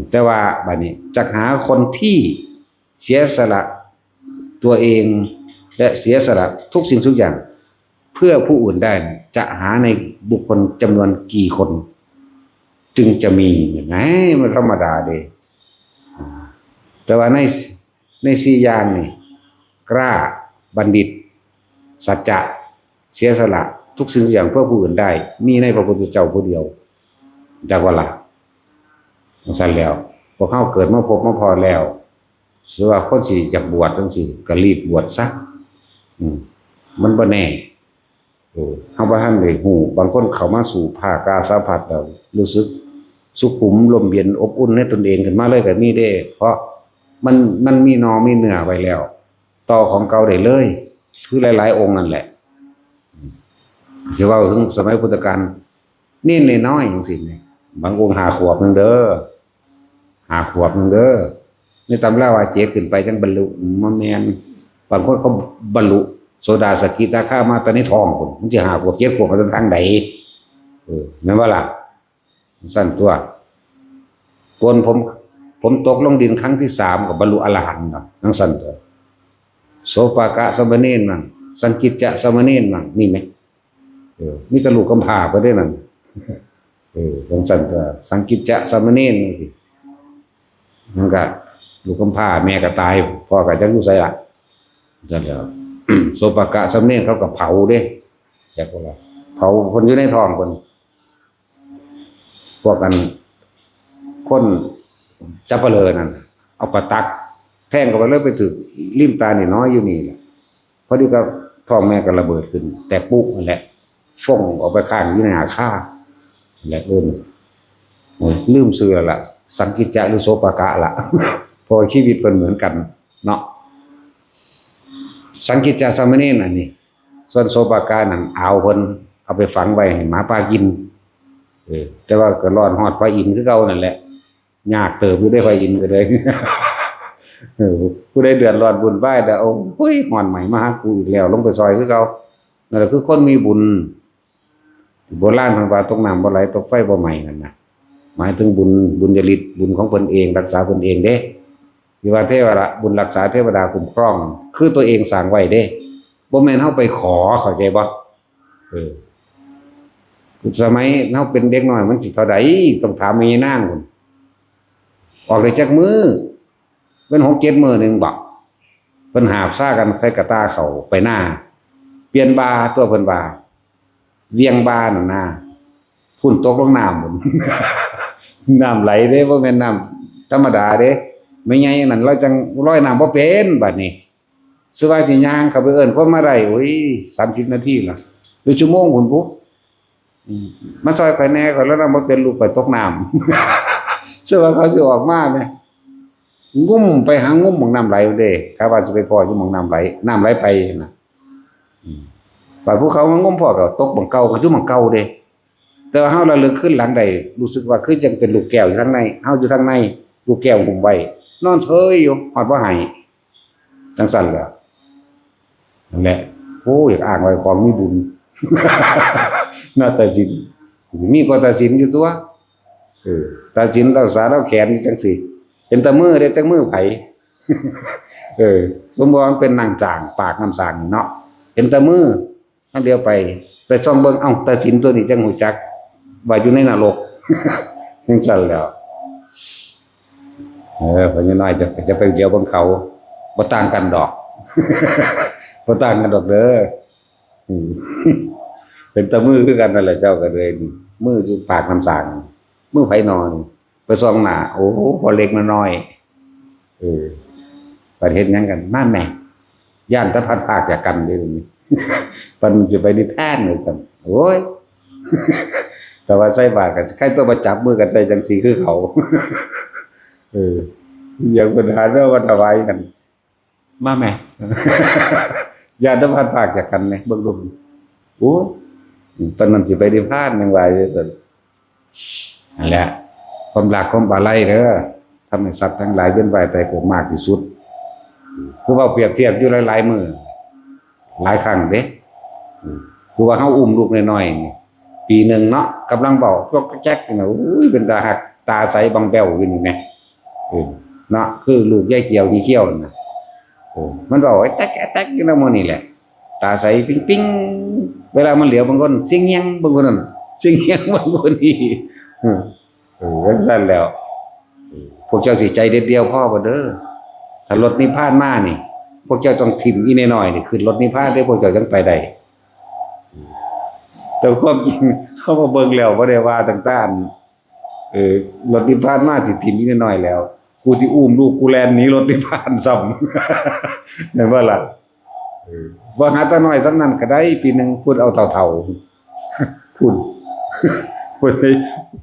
แต่ว่าบัดนี้จะหาคนที่เสียสละตัวเอง และเสียสละทุกสิ่งทุกอย่าง เพื่อผู้อื่นได้ จะหาในบุคคลจำนวนกี่คน จึงจะมี ไง มันธรรมดาเด้ แต่ว่าในในสี่อย่างนี่ กล้า บัณฑิต สัจจะ เสียสละทุกสิ่งทุกอย่างเพื่อผู้อื่นได้ มีในพระพุทธเจ้าผู้เดียว จักว่าล่ะ จังซั่นแล้ว พวกเฮาเกิดมาพบมาพ้อแล้ว สิว่าคนสิอยากบวชจังซี่ ก็รีบบวชซะ อืม มันบ่แน่ เออ เฮาบ่ทันได้ฮู้ บางคนเข้ามาสู่ภาคอาสาพัดแล้ว รู้สึกสุขุม ร่มเย็น อบอุ่นในตนเองขึ้นมาเลยก็มีเด้ เพราะมัน มันมีหน่อมีเนื้อไว้แล้ว ต่อของเก่าได้เลย คือหลายๆองค์นั่นแหละ สิเว้าถึงสมัยพุทธกาล เณรน้อยๆจังซี่แหม บางองค์ห้าขวบหนึ่งเด้อ ห้าขวบหนึ่งเด้อ ในตำราว่าเจ็ดขึ้นไปจั่งบรรลุ บ่แม่น บางคนเขาบรรลุโสดาสกิทาคามาแต่ในท้องพุ้น มันสิห้าขวบเจ็ดขวบมาจากทางใด เออ แม่นบ่ล่ะ ซั่นตัว โกนผม ผมตกลงดินครั้งที่สามก็บรรลุอรหันต์เนาะ จั่งซั่นตัว โสปากะสามเณรมั่ง สังกิจจะสามเณรมั่ง มีไหม เออ มีแต่ลูกกำพร้าไปได้นั่น เออ จั่งซั่นตัว สังกิจจะสามเณรจั่งซี้ มันก็ลูกกำพร้า แม่ก็ตาย พ่อก็จักอยู่ไสล่ะ นั่นแหละ โสปากะสามเณรเขาก็เผาเด้ จักว่า เผาคนอยู่ในท้องคน พวกกัน คนสัปเหร่อนั่น เอาประตักแทงเข้าไปเลย ไปถืกริมตานี่น้อยอยู่นี่แหละ พอดีก็ท้องแม่ก็ระเบิดขึ้น แต่ปุ๊นั่นแหละ ฟงออกไปข้างอยู่ในหาค่า และเอิ้น โอ้ย ลืมชื่อแล้วล่ะ สังกิจจะหรือโสปากะล่ะ เพราะว่าชีวิตเพิ่นเหมือนกันเนาะ สังกิจจะสามเณรอันนี้ ส่วนโสปากะนั่นเอาเพิ่นเอาไปฝังไว้ให้หมาป่ากิน เออ แต่ว่าก็รอดฮอดพระอินทร์คือเก่านั่นแหละ ยากเติบอยู่ได้พระอินทร์ก็เลย เออ ผู้ใดเดือดร้อนวุ่นวายแล้ว โอ้ย ฮ้อนไหมมาหากูอีกแล้ว ลงไปซอยคือเก่า นั่นแหละคือคนมีบุญ โบราณเพิ่นว่าตกน้ำบ่ไหล ตกไฟบ่ไหม้นั่นนะ หมายถึงบุญ บุญญาฤทธิ์ บุญของเพิ่นเอง รักษาเพิ่นเองเด้ ที่ว่าเทวดา บุญรักษาเทวดาคุ้มครอง คือตัวเองสร้างไว้เด้ บ่แม่นเฮาไปขอ เข้าใจบ่ เออ สมัยเฮาเป็นเด็กน้อยมันสิเท่าใด ต้องถามแม่ยายนางพุ้น ออกได้จักมื้อ เป็นหกเจ็ดมื้อหนึ่งบ่ เพิ่นหาบซากันใส่กระต่าเข้าไปนา เปลี่ยนบ่าตัวเพิ่นว่า เวียงบ่านั่นนา พุ้นตกลงน้ำพุ้น น้ำไหลเด้ บ่แม่นน้ำธรรมดาเด้ แม่ใหญ่นั่นลอยจั่งลอยน้ำบ่เป็น บัดนี้ สิว่าสิย่างเข้าไปเอิ้นคนมาได้ โอ้ย สามสิบนาทีล่ะ หรือชั่วโมงพุ้นพุ้น อืม มาซอยข่อยแหน่ ข่อยลอยน้ำบ่เป็น ลูกข่อยตกน้ำ สิว่าเขาสิออกมาแหม งุ้มไปหางุ้มหม่องน้ำไหลเด้ กะว่าสิไปพ้ออยู่หม่องน้ำไหล น้ำไหลไปนะ อืม บัดผู้เขามางุ้มพ้อก็ตกหม่องเก่า ก็อยู่หม่องเก่าเด้ แต่ว่าเฮาระลึกคืนหลังได้ รู้สึกว่าคือจั่งเป็นลูกแก้วอยู่ทางใน เฮาอยู่ทางใน ลูกแก้วหุ้มไว้ นอนเฉยอยู่ ฮอดบ่ให้ จั่งซั่นแหละ นั่นแหละ โอ้ อยากอ้างว่าของมีบุญ เนาะ ตาสิน สิมีกว่าตาสินอยู่ตัว เออ ตาสินรักษาลาวแขนอยู่จั่งซี้ เห็นแต่มือเด้ จักมือไผ เออ สมมุติว่ามันเป็นน้ำสร้าง ปากน้ำสร้างนี่เนาะ เห็นแต่มือ นั่นเดียวไป ไปส่องเบิ่ง เอ้า ตาสินตัวนี้จั่งฮู้จัก ว่าอยู่ในนรก จั่งซั่นแหล้ว เออ พ่อใหญ่น้อยจะ จะไปเดียวเบิ่งเขา บ่ต่างกันดอก บ่ต่างกันดอกเด้อ อืม เป็นแต่มือคือกันนั่นแหละ เจ้าก็เลย มืออยู่ปากน้ำสร้าง มือไผนอน ไปส่องหน้า โอ้ พ่อเล็กน้อย เออ บัดเฮ็ดหยังกัน มาแม่ ย่านแต่พัดพรากจากกันเด้อ เพิ่นสิไปนิพพานว่าซั่น โอ้ย แต่ว่าใส่บาตรก็ใครตัวมาจับมือกันใส่จั่งซี่คือเขา เออ อย่างปัญหาเรื่องว่าถวายกัน มาแม่ ย่านแต่พัดพรากจากกันแหม เบิ่งดู โอ้ ปานนั้นสิไปนิพพานยังว่าอยู่ซั่น นั่นแหละ ความรักความอาลัยเด้อ ทำให้สัตว์ทั้งหลายเวียนว่ายตายเกิดมากที่สุด คือว่าเปรียบเทียบอยู่หลายๆมื้อ หลายครั้งเด้ คือว่าเฮาอุ้มลูกน้อยๆนี่ ปีหนึ่งเนาะ กำลังเบาจอกแจ๊กนี่นะ อุ้ย เป็นตาหัก ตาใสบางแบวอยู่นี่แหม เออ เนาะ คือลูกยายเขียวนี่เขียวนะ เออ มันเบาไอ้แต๊กไอ้แต๊กอยู่นะมื้อนี่แหละ ตาใสปิ๊งปิ๊ง เวลามันเหลียวบางคนเสียงเฮียงบางคนนั่น เสียงเฮียงบางคนนี่ เออ เออ จั่งซั่นแล้ว เออ พวกเจ้าสิใจเด็ดเดี่ยวพอบ่เด้อ ถ้ารถนิพพานมานี่ พวกเจ้าต้องถิ่มอีน้อยๆนี่ ขึ้นรถนิพพานเด้อ พวกเจ้าจั่งไปได้ แต่ความจริง เฮามาเบิ่งแล้วบ่ได้ว่าตั้งแต่อัน เออ รถนิพพานมาสิถิ่มอีน้อยๆแล้ว กูสิอุ้มลูกกูแล่นหนีรถนิพพานซ้ำ แม่นบ่ล่ะ เออ ว่าหาแต่น้อยส่ำนั้นก็ได้ ปีหนึ่งพุ้นเอาเฒ่าๆ พุ้น พุ้น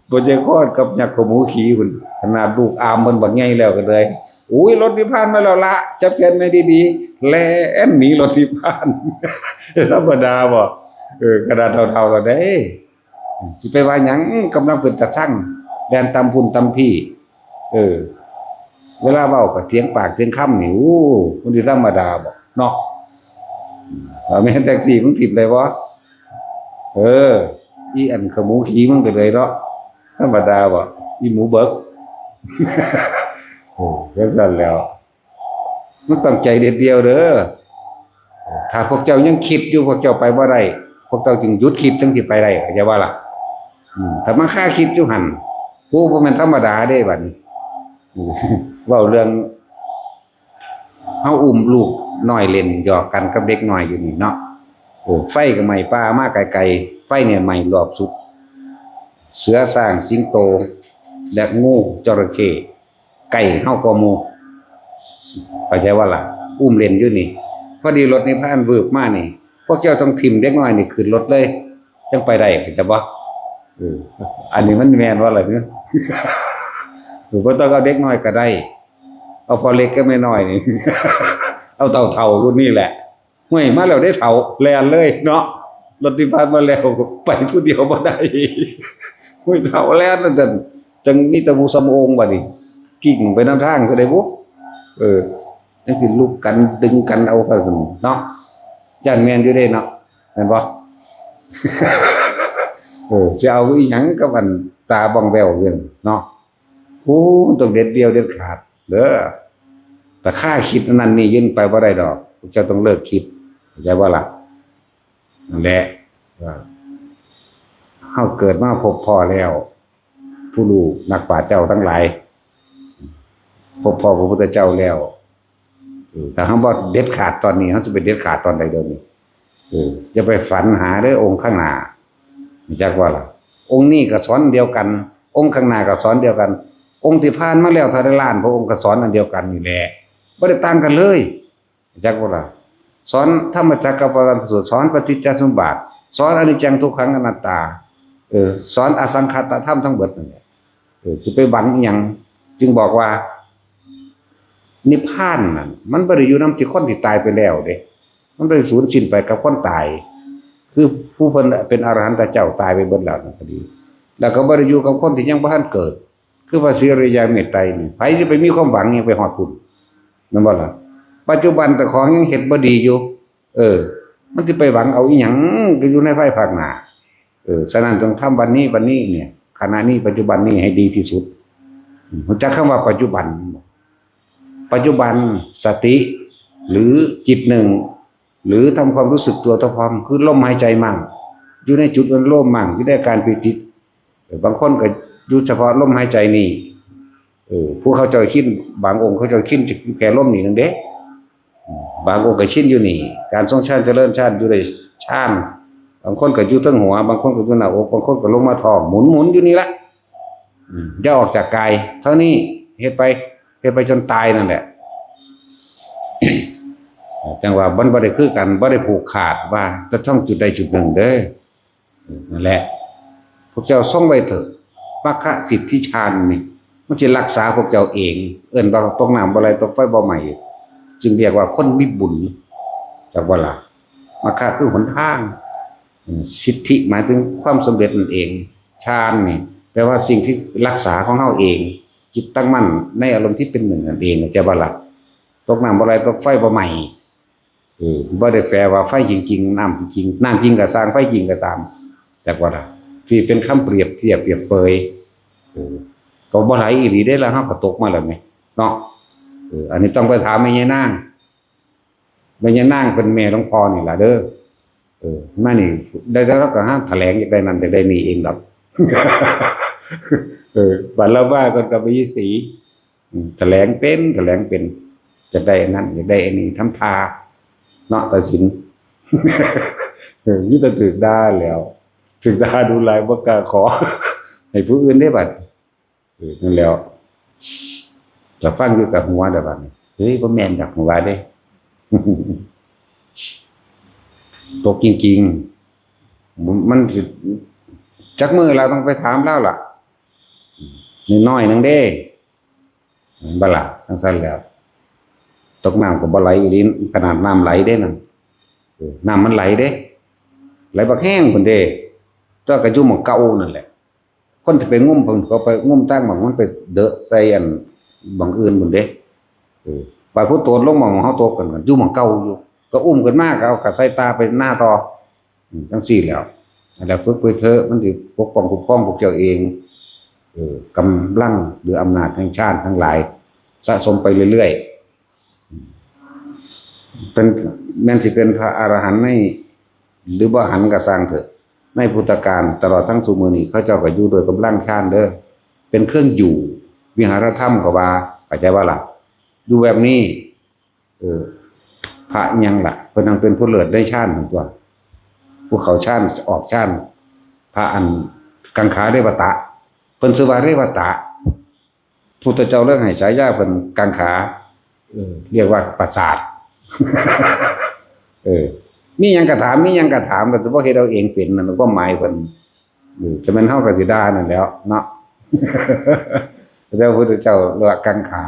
พุ้น ยายคอดกับยักษ์ขมูขี่พุ้น ขนาดลูกอามมันบักใหญ่แล้วก็เลย อุ้ย รถนิพพานมาแล้วละ จับแขนแม่ดีๆ แล่นหนีรถนิพพาน ธรรมดาบ่ เออ ขนาดเฒ่าๆแล้วเด้ สิไปว่าหยัง กำลังเป็นตาช่าง แล่นตำพุ้นตำพี้ เออ เวลาเว้าก็เถียงปากเถียงคำนี่ โอ้ มันสิธรรมดาบ่เนาะ ถ้าแม่นแท็กซี่มึงถิ่มได้บ่ เออ อีอันขมูขี่มึงก็เลยเนาะ ธรรมดาบ่ อีหมูเบิก โอ้ จั่งซั่นแล้ว มันต้องใจเด็ดเดี่ยวเด้อ ถ้าพวกเจ้ายังคิดอยู่ พวกเจ้าไปบ่ได้ พวกเจ้าจึงหยุดคิดจั่งสิไปได้ เข้าใจบ่ล่ะ อืม ถ้ามาคาคิดอยู่หั่น โอ้ บ่แม่นธรรมดาเด้บัดนี้ อืม เว้าเรื่อง เฮาอุ้มลูกน้อยเล่นหยอกกันกับเด็กน้อยอยู่นี่เนาะ โอ้ ไฟก็ไหม้ป่ามาไกลๆ ไฟเนี่ยไหม้รอบสุด เสือ ช้าง สิงโต และงู จระเข้ ไก่เฮากว่าหมู่ เข้าใจบ่ล่ะ อุ้มเล่นอยู่นี่ พอดีรถนิพพานวืบมานี่ พวกเจ้าต้องถิ่มเด็กน้อยนี่ขึ้นรถเลย จั่งไปได้ เข้าใจบ่ เออ อันนี้มันแม่นบ่ล่ะ เออ บ่ต้องเอาเด็กน้อยก็ได้ เอาพ่อเล็กกับแม่น้อยนี่ เอาเฒ่าๆรุ่นนี้แหละ ห้วย มาแล้วเด้เฒ่า แล่นเลยเนาะ รถนิพพานมาแล้ว ไปผู้เดียวบ่ได้ ห้วย เฒ่าแล่นนั่นจั่ง จั่งมีแต่ผู้สำโองบัดนี้ กิ่งไปนำทางซะได้บุ เออ จั่งสิลุกกันดึงกันเอาว่าซั่นเนาะ ย่านแม่นอยู่เด้เนาะ แม่นบ่ เออ สิเอาอีหยังกับอันตาบ้องแบ้วอยู่นั่นเนาะ โอ้ มันต้องเด็ดเดี่ยวเด็ดขาดเด้อ แต่คาคิดอันนั้นนี่ ยืนไปบ่ได้ดอก พวกเจ้าต้องเลิกคิด เข้าใจบ่ล่ะ นั่นแหละ ว่าเฮาเกิดมาพบพ้อแล้ว ผู้รู้นักปราชญ์เจ้าทั้งหลาย พบพ้อพระพุทธเจ้าแล้ว เออ ถ้าเฮาบ่เด็ดขาดตอนนี้ เฮาสิไปเด็ดขาดตอนใดเดี๋ยวนี้ เออ อย่าไปฝันหาเด้อองค์ข้างหน้า รู้จักบ่ล่ะ องค์นี้ก็สอนเดียวกัน องค์ข้างหน้าก็สอนเดียวกัน องค์ที่ผ่านมาแล้วเท่าใดล้านพระองค์ก็สอนอันเดียวกันนี่แหละ บ่ได้ต่างกันเลย รู้จักบ่ล่ะ สอนธรรมจักรกัปปวัตนสูตร สอนปฏิจจสมุปบาท สอนอนิจจังทุกขังอนัตตา เออ สอนอสังขตธรรมทั้งเบิดนั่นแหละ เออ สิไปหวังอิหยัง จึงบอกว่า นิพพานนั่น มันบ่ได้อยู่นำที่คนที่ตายไปแล้วเด้ มันบ่ได้สูญสิ้นไปกับคนตาย คือผู้เพิ่นเป็นอรหันตเจ้าตายไปเบิดแล้วนั่นก็ดี แล้วก็บ่ได้อยู่กับคนที่ยังบ่ทันเกิด คือพระศรีอริยเมตไตรนี่ ไผสิไปมีความหวังหยังไปฮอดพุ้น แม่นบ่ล่ะ ปัจจุบันเจ้าของยังเฮ็ดบ่ดีอยู่ เออ มันสิไปหวังเอาอิหยังก็อยู่ในภายภาคหน้า เออ ฉะนั้นต้องทำวันนี้ วันนี้เนี่ย ขณะนี้ ปัจจุบันนี้ให้ดีที่สุด อืม รู้จักคำว่าปัจจุบันบ่ ปัจจุบัน สติ หรือจิตหนึ่ง หรือทำความรู้สึกตัวเท่าพร้อม คือลมหายใจมั่ง อยู่ในจุดอนุโลมมั่ง อยู่ในอาการปีติ เออ บางคนก็อยู่เฉพาะลมหายใจนี่ เออ ผู้เขาเจ้าชิน บางองค์เขาเจ้าชินแค่ลมนี่หนึ่งเด้ อืม บางองค์ก็ชินอยู่นี่ การทรงฌานเจริญฌานอยู่ในฌาน บางคนก็อยู่เทิงหัว บางคนก็อยู่หน้าอก บางคนก็ลงมาท้อง หมุนๆอยู่นี่ละ อืม อย่าออกจากกาย เท่านี้ เฮ็ดไป เฮ็ดไปจนตายนั่นแหละ จั่งว่ามันบ่ได้คือกัน บ่ได้ผูกขาดว่าจะต้องจุดใดจุดหนึ่งเด้อ นั่นแหละ พวกเจ้าทรงไว้เถอะ มรรคสิทธิฌานนี่ มันสิรักษาพวกเจ้าเอง เอิ้นว่าตกน้ำบ่ไหล ตกไฟบ่ไหม้ จึงเรียกว่าคนมีบุญ จักบ่ล่ะ มรรคคือหนทาง อืม สิทธิหมายถึงความสำเร็จนั่นเอง ฌานนี่ แปลว่าสิ่งที่รักษาของเฮาเอง จิตตั้งมั่นในอารมณ์ที่เป็นหนึ่งนั่นเอง จักบ่ล่ะ ตกน้ำบ่ไหล ตกไฟบ่ไหม้ ออ บ่ได้แปลว่าไฟจริงๆ น้ำจริงๆ น้ำจริงก็ซ่าง ไฟจริงก็ซ่าง แต่ว่าล่ะ ที่เป็นคำเปรียบเทียบเปรียบเปย เออ ก็บ่ไหลอีหลีเด้ แล้วเฮาก็ตกมาแล้วแหม เนาะ เออ อันนี้ต้องไปถามแม่ยายนาง แม่ยายนางเป็นแม่หลวงพ่อนี่ล่ะเด้อ เออ มานี่ ได้ ได้ แล้วก็หาแถลงอยากได้นั่นอยากได้นี่เองดอก เออ บัดลาวาเพิ่นก็มีสี อืม แถลงเป็น แถลงเป็น อยากได้อันนั้น อยากได้อันนี้ ทำท่า เนาะ ตัดสิน เออ มีแต่ถูกด่าแล้ว ถูกด่าดูหลาย บ่กล้าขอ ให้ผู้อื่นได้บัด เออ นั่นแหล้ว ก็ฟังอยู่กับหัวแล้วบัดนี้ เฮ้ย บ่แม่นดอก หัวเด้ ตกจริงๆ มันสิ จักมื้อเราต้องไปถามลาวล่ะ น้อยๆ หนึ่งเด้ แม่นบ่ล่ะ จั่งซั้นแหล้ว ตกน้ำก็บ่ไหลอีหลี ขนาดน้ำไหลเด้นั่น เออ น้ำมันไหลเด้ ไหลบักแฮงพุ้นเด้ แต่ก็อยู่หม่องเก่านั่นแหละ คนที่ไปงมพุ้น เขาไปงมทางหม่องมันไปเดอะใส่อันหม่องอื่นพุ้นเด้ เออ บัดผู้โตนลงหม่องเฮาตกกัน อยู่หม่องเก่าอยู่ ก็อุ้มขึ้นมา ก็เอากระใส่ตาไปหน้าต่อ อืม จั่งซี้แหล้ว นั่นแหละ ฝึกไปเถอะ มันสิปกป้องคุ้มครองพวกเจ้าเอง เออ กำลังหรืออำนาจแห่งฌานทั้งหลาย สะสมไปเรื่อยๆ อืม เป็น แม่นสิเป็นพระอรหันต์ใน หรือบ่หันก็ซ่างเถอะ ในพุทธกาลตลอดทั้งซุมื้อนี้ เขาเจ้าก็อยู่โดยกำลังฌานเด้อ เป็นเครื่องอยู่ วิหารธรรมก็ว่า เข้าใจบ่ล่ะ อยู่แบบนี้ เออ พระอิหยังล่ะ เพิ่นทั้งเป็นผู้เลิศในฌานนั่นตัว ผู้เข้าฌานออกฌาน พระอันกังขาเรวตะ เพิ่นชื่อว่าเรวตะ พุทธเจ้าเลยให้ฉายาเพิ่นกังขา เออ เรียกว่าประสาท เออ มีหยังก็ถาม มีหยังก็ถาม แต่บ่เฮ็ดเอาเองเป็นนั่นความหมายเพิ่น เออ แต่แม่นเฮาก็สิด่านั่นแหล้วเนาะ แต่พระพุทธเจ้าเรียกว่ากังขา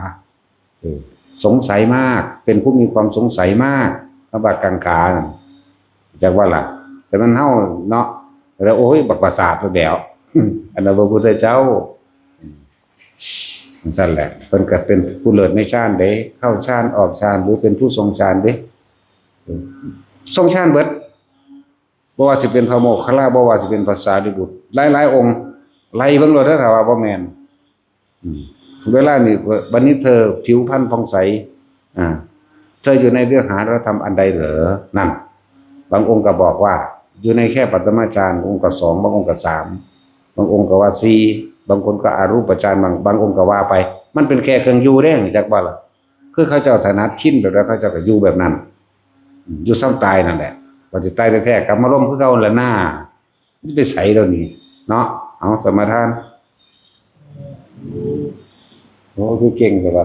เออ สงสัยมาก เป็นผู้มีความสงสัยมาก คำว่ากังขานั่น จักว่าล่ะ แต่แม่นเฮาเนาะ แล้ว โอ้ย บักประสาทไปแล้ว อันนั้นพระพุทธเจ้า อืม จั่งซั้นแหละ เพิ่นก็เป็นผู้เลิศในฌานเด้ เข้าฌานออกฌาน หรือเป็นผู้ทรงฌานเด้ เออ ทรงฌานเบิด บ่ว่าสิเป็นพระโมคคัลลา บ่ว่าสิเป็นพระสารีบุตร หลายๆ องค์ ไล่เบิ่งโลดเด้อ ถ้าว่าบ่แม่น อืม เวลานี้ บัดนี้เธอผิวพรรณผ่องใส อ่า เธออยู่ในวิหารธรรมอันใดเหรอ นั่น บางองค์ก็บอกว่า อยู่ในแค่ปฐมฌาน บางองค์ก็สอง บางองค์ก็สาม บางองค์ก็ว่าสี่ บางคนก็อรูปฌาน บาง บางองค์ก็ว่าไป มันเป็นแค่เครื่องอยู่เด้ จักบ่ล่ะ คือเขาเจ้าถนัดชินแบบใด เขาเจ้าก็อยู่แบบนั้น อืม อยู่ส่ำตายนั่นแหละ ว่าสิตายแท้ๆ กลับมาลมคือเก่าหั่นล่ะนา มันสิไปไสแล้วนี่ เนาะ เอาสมาทาน โอ้ คือเก่งแต่ว่า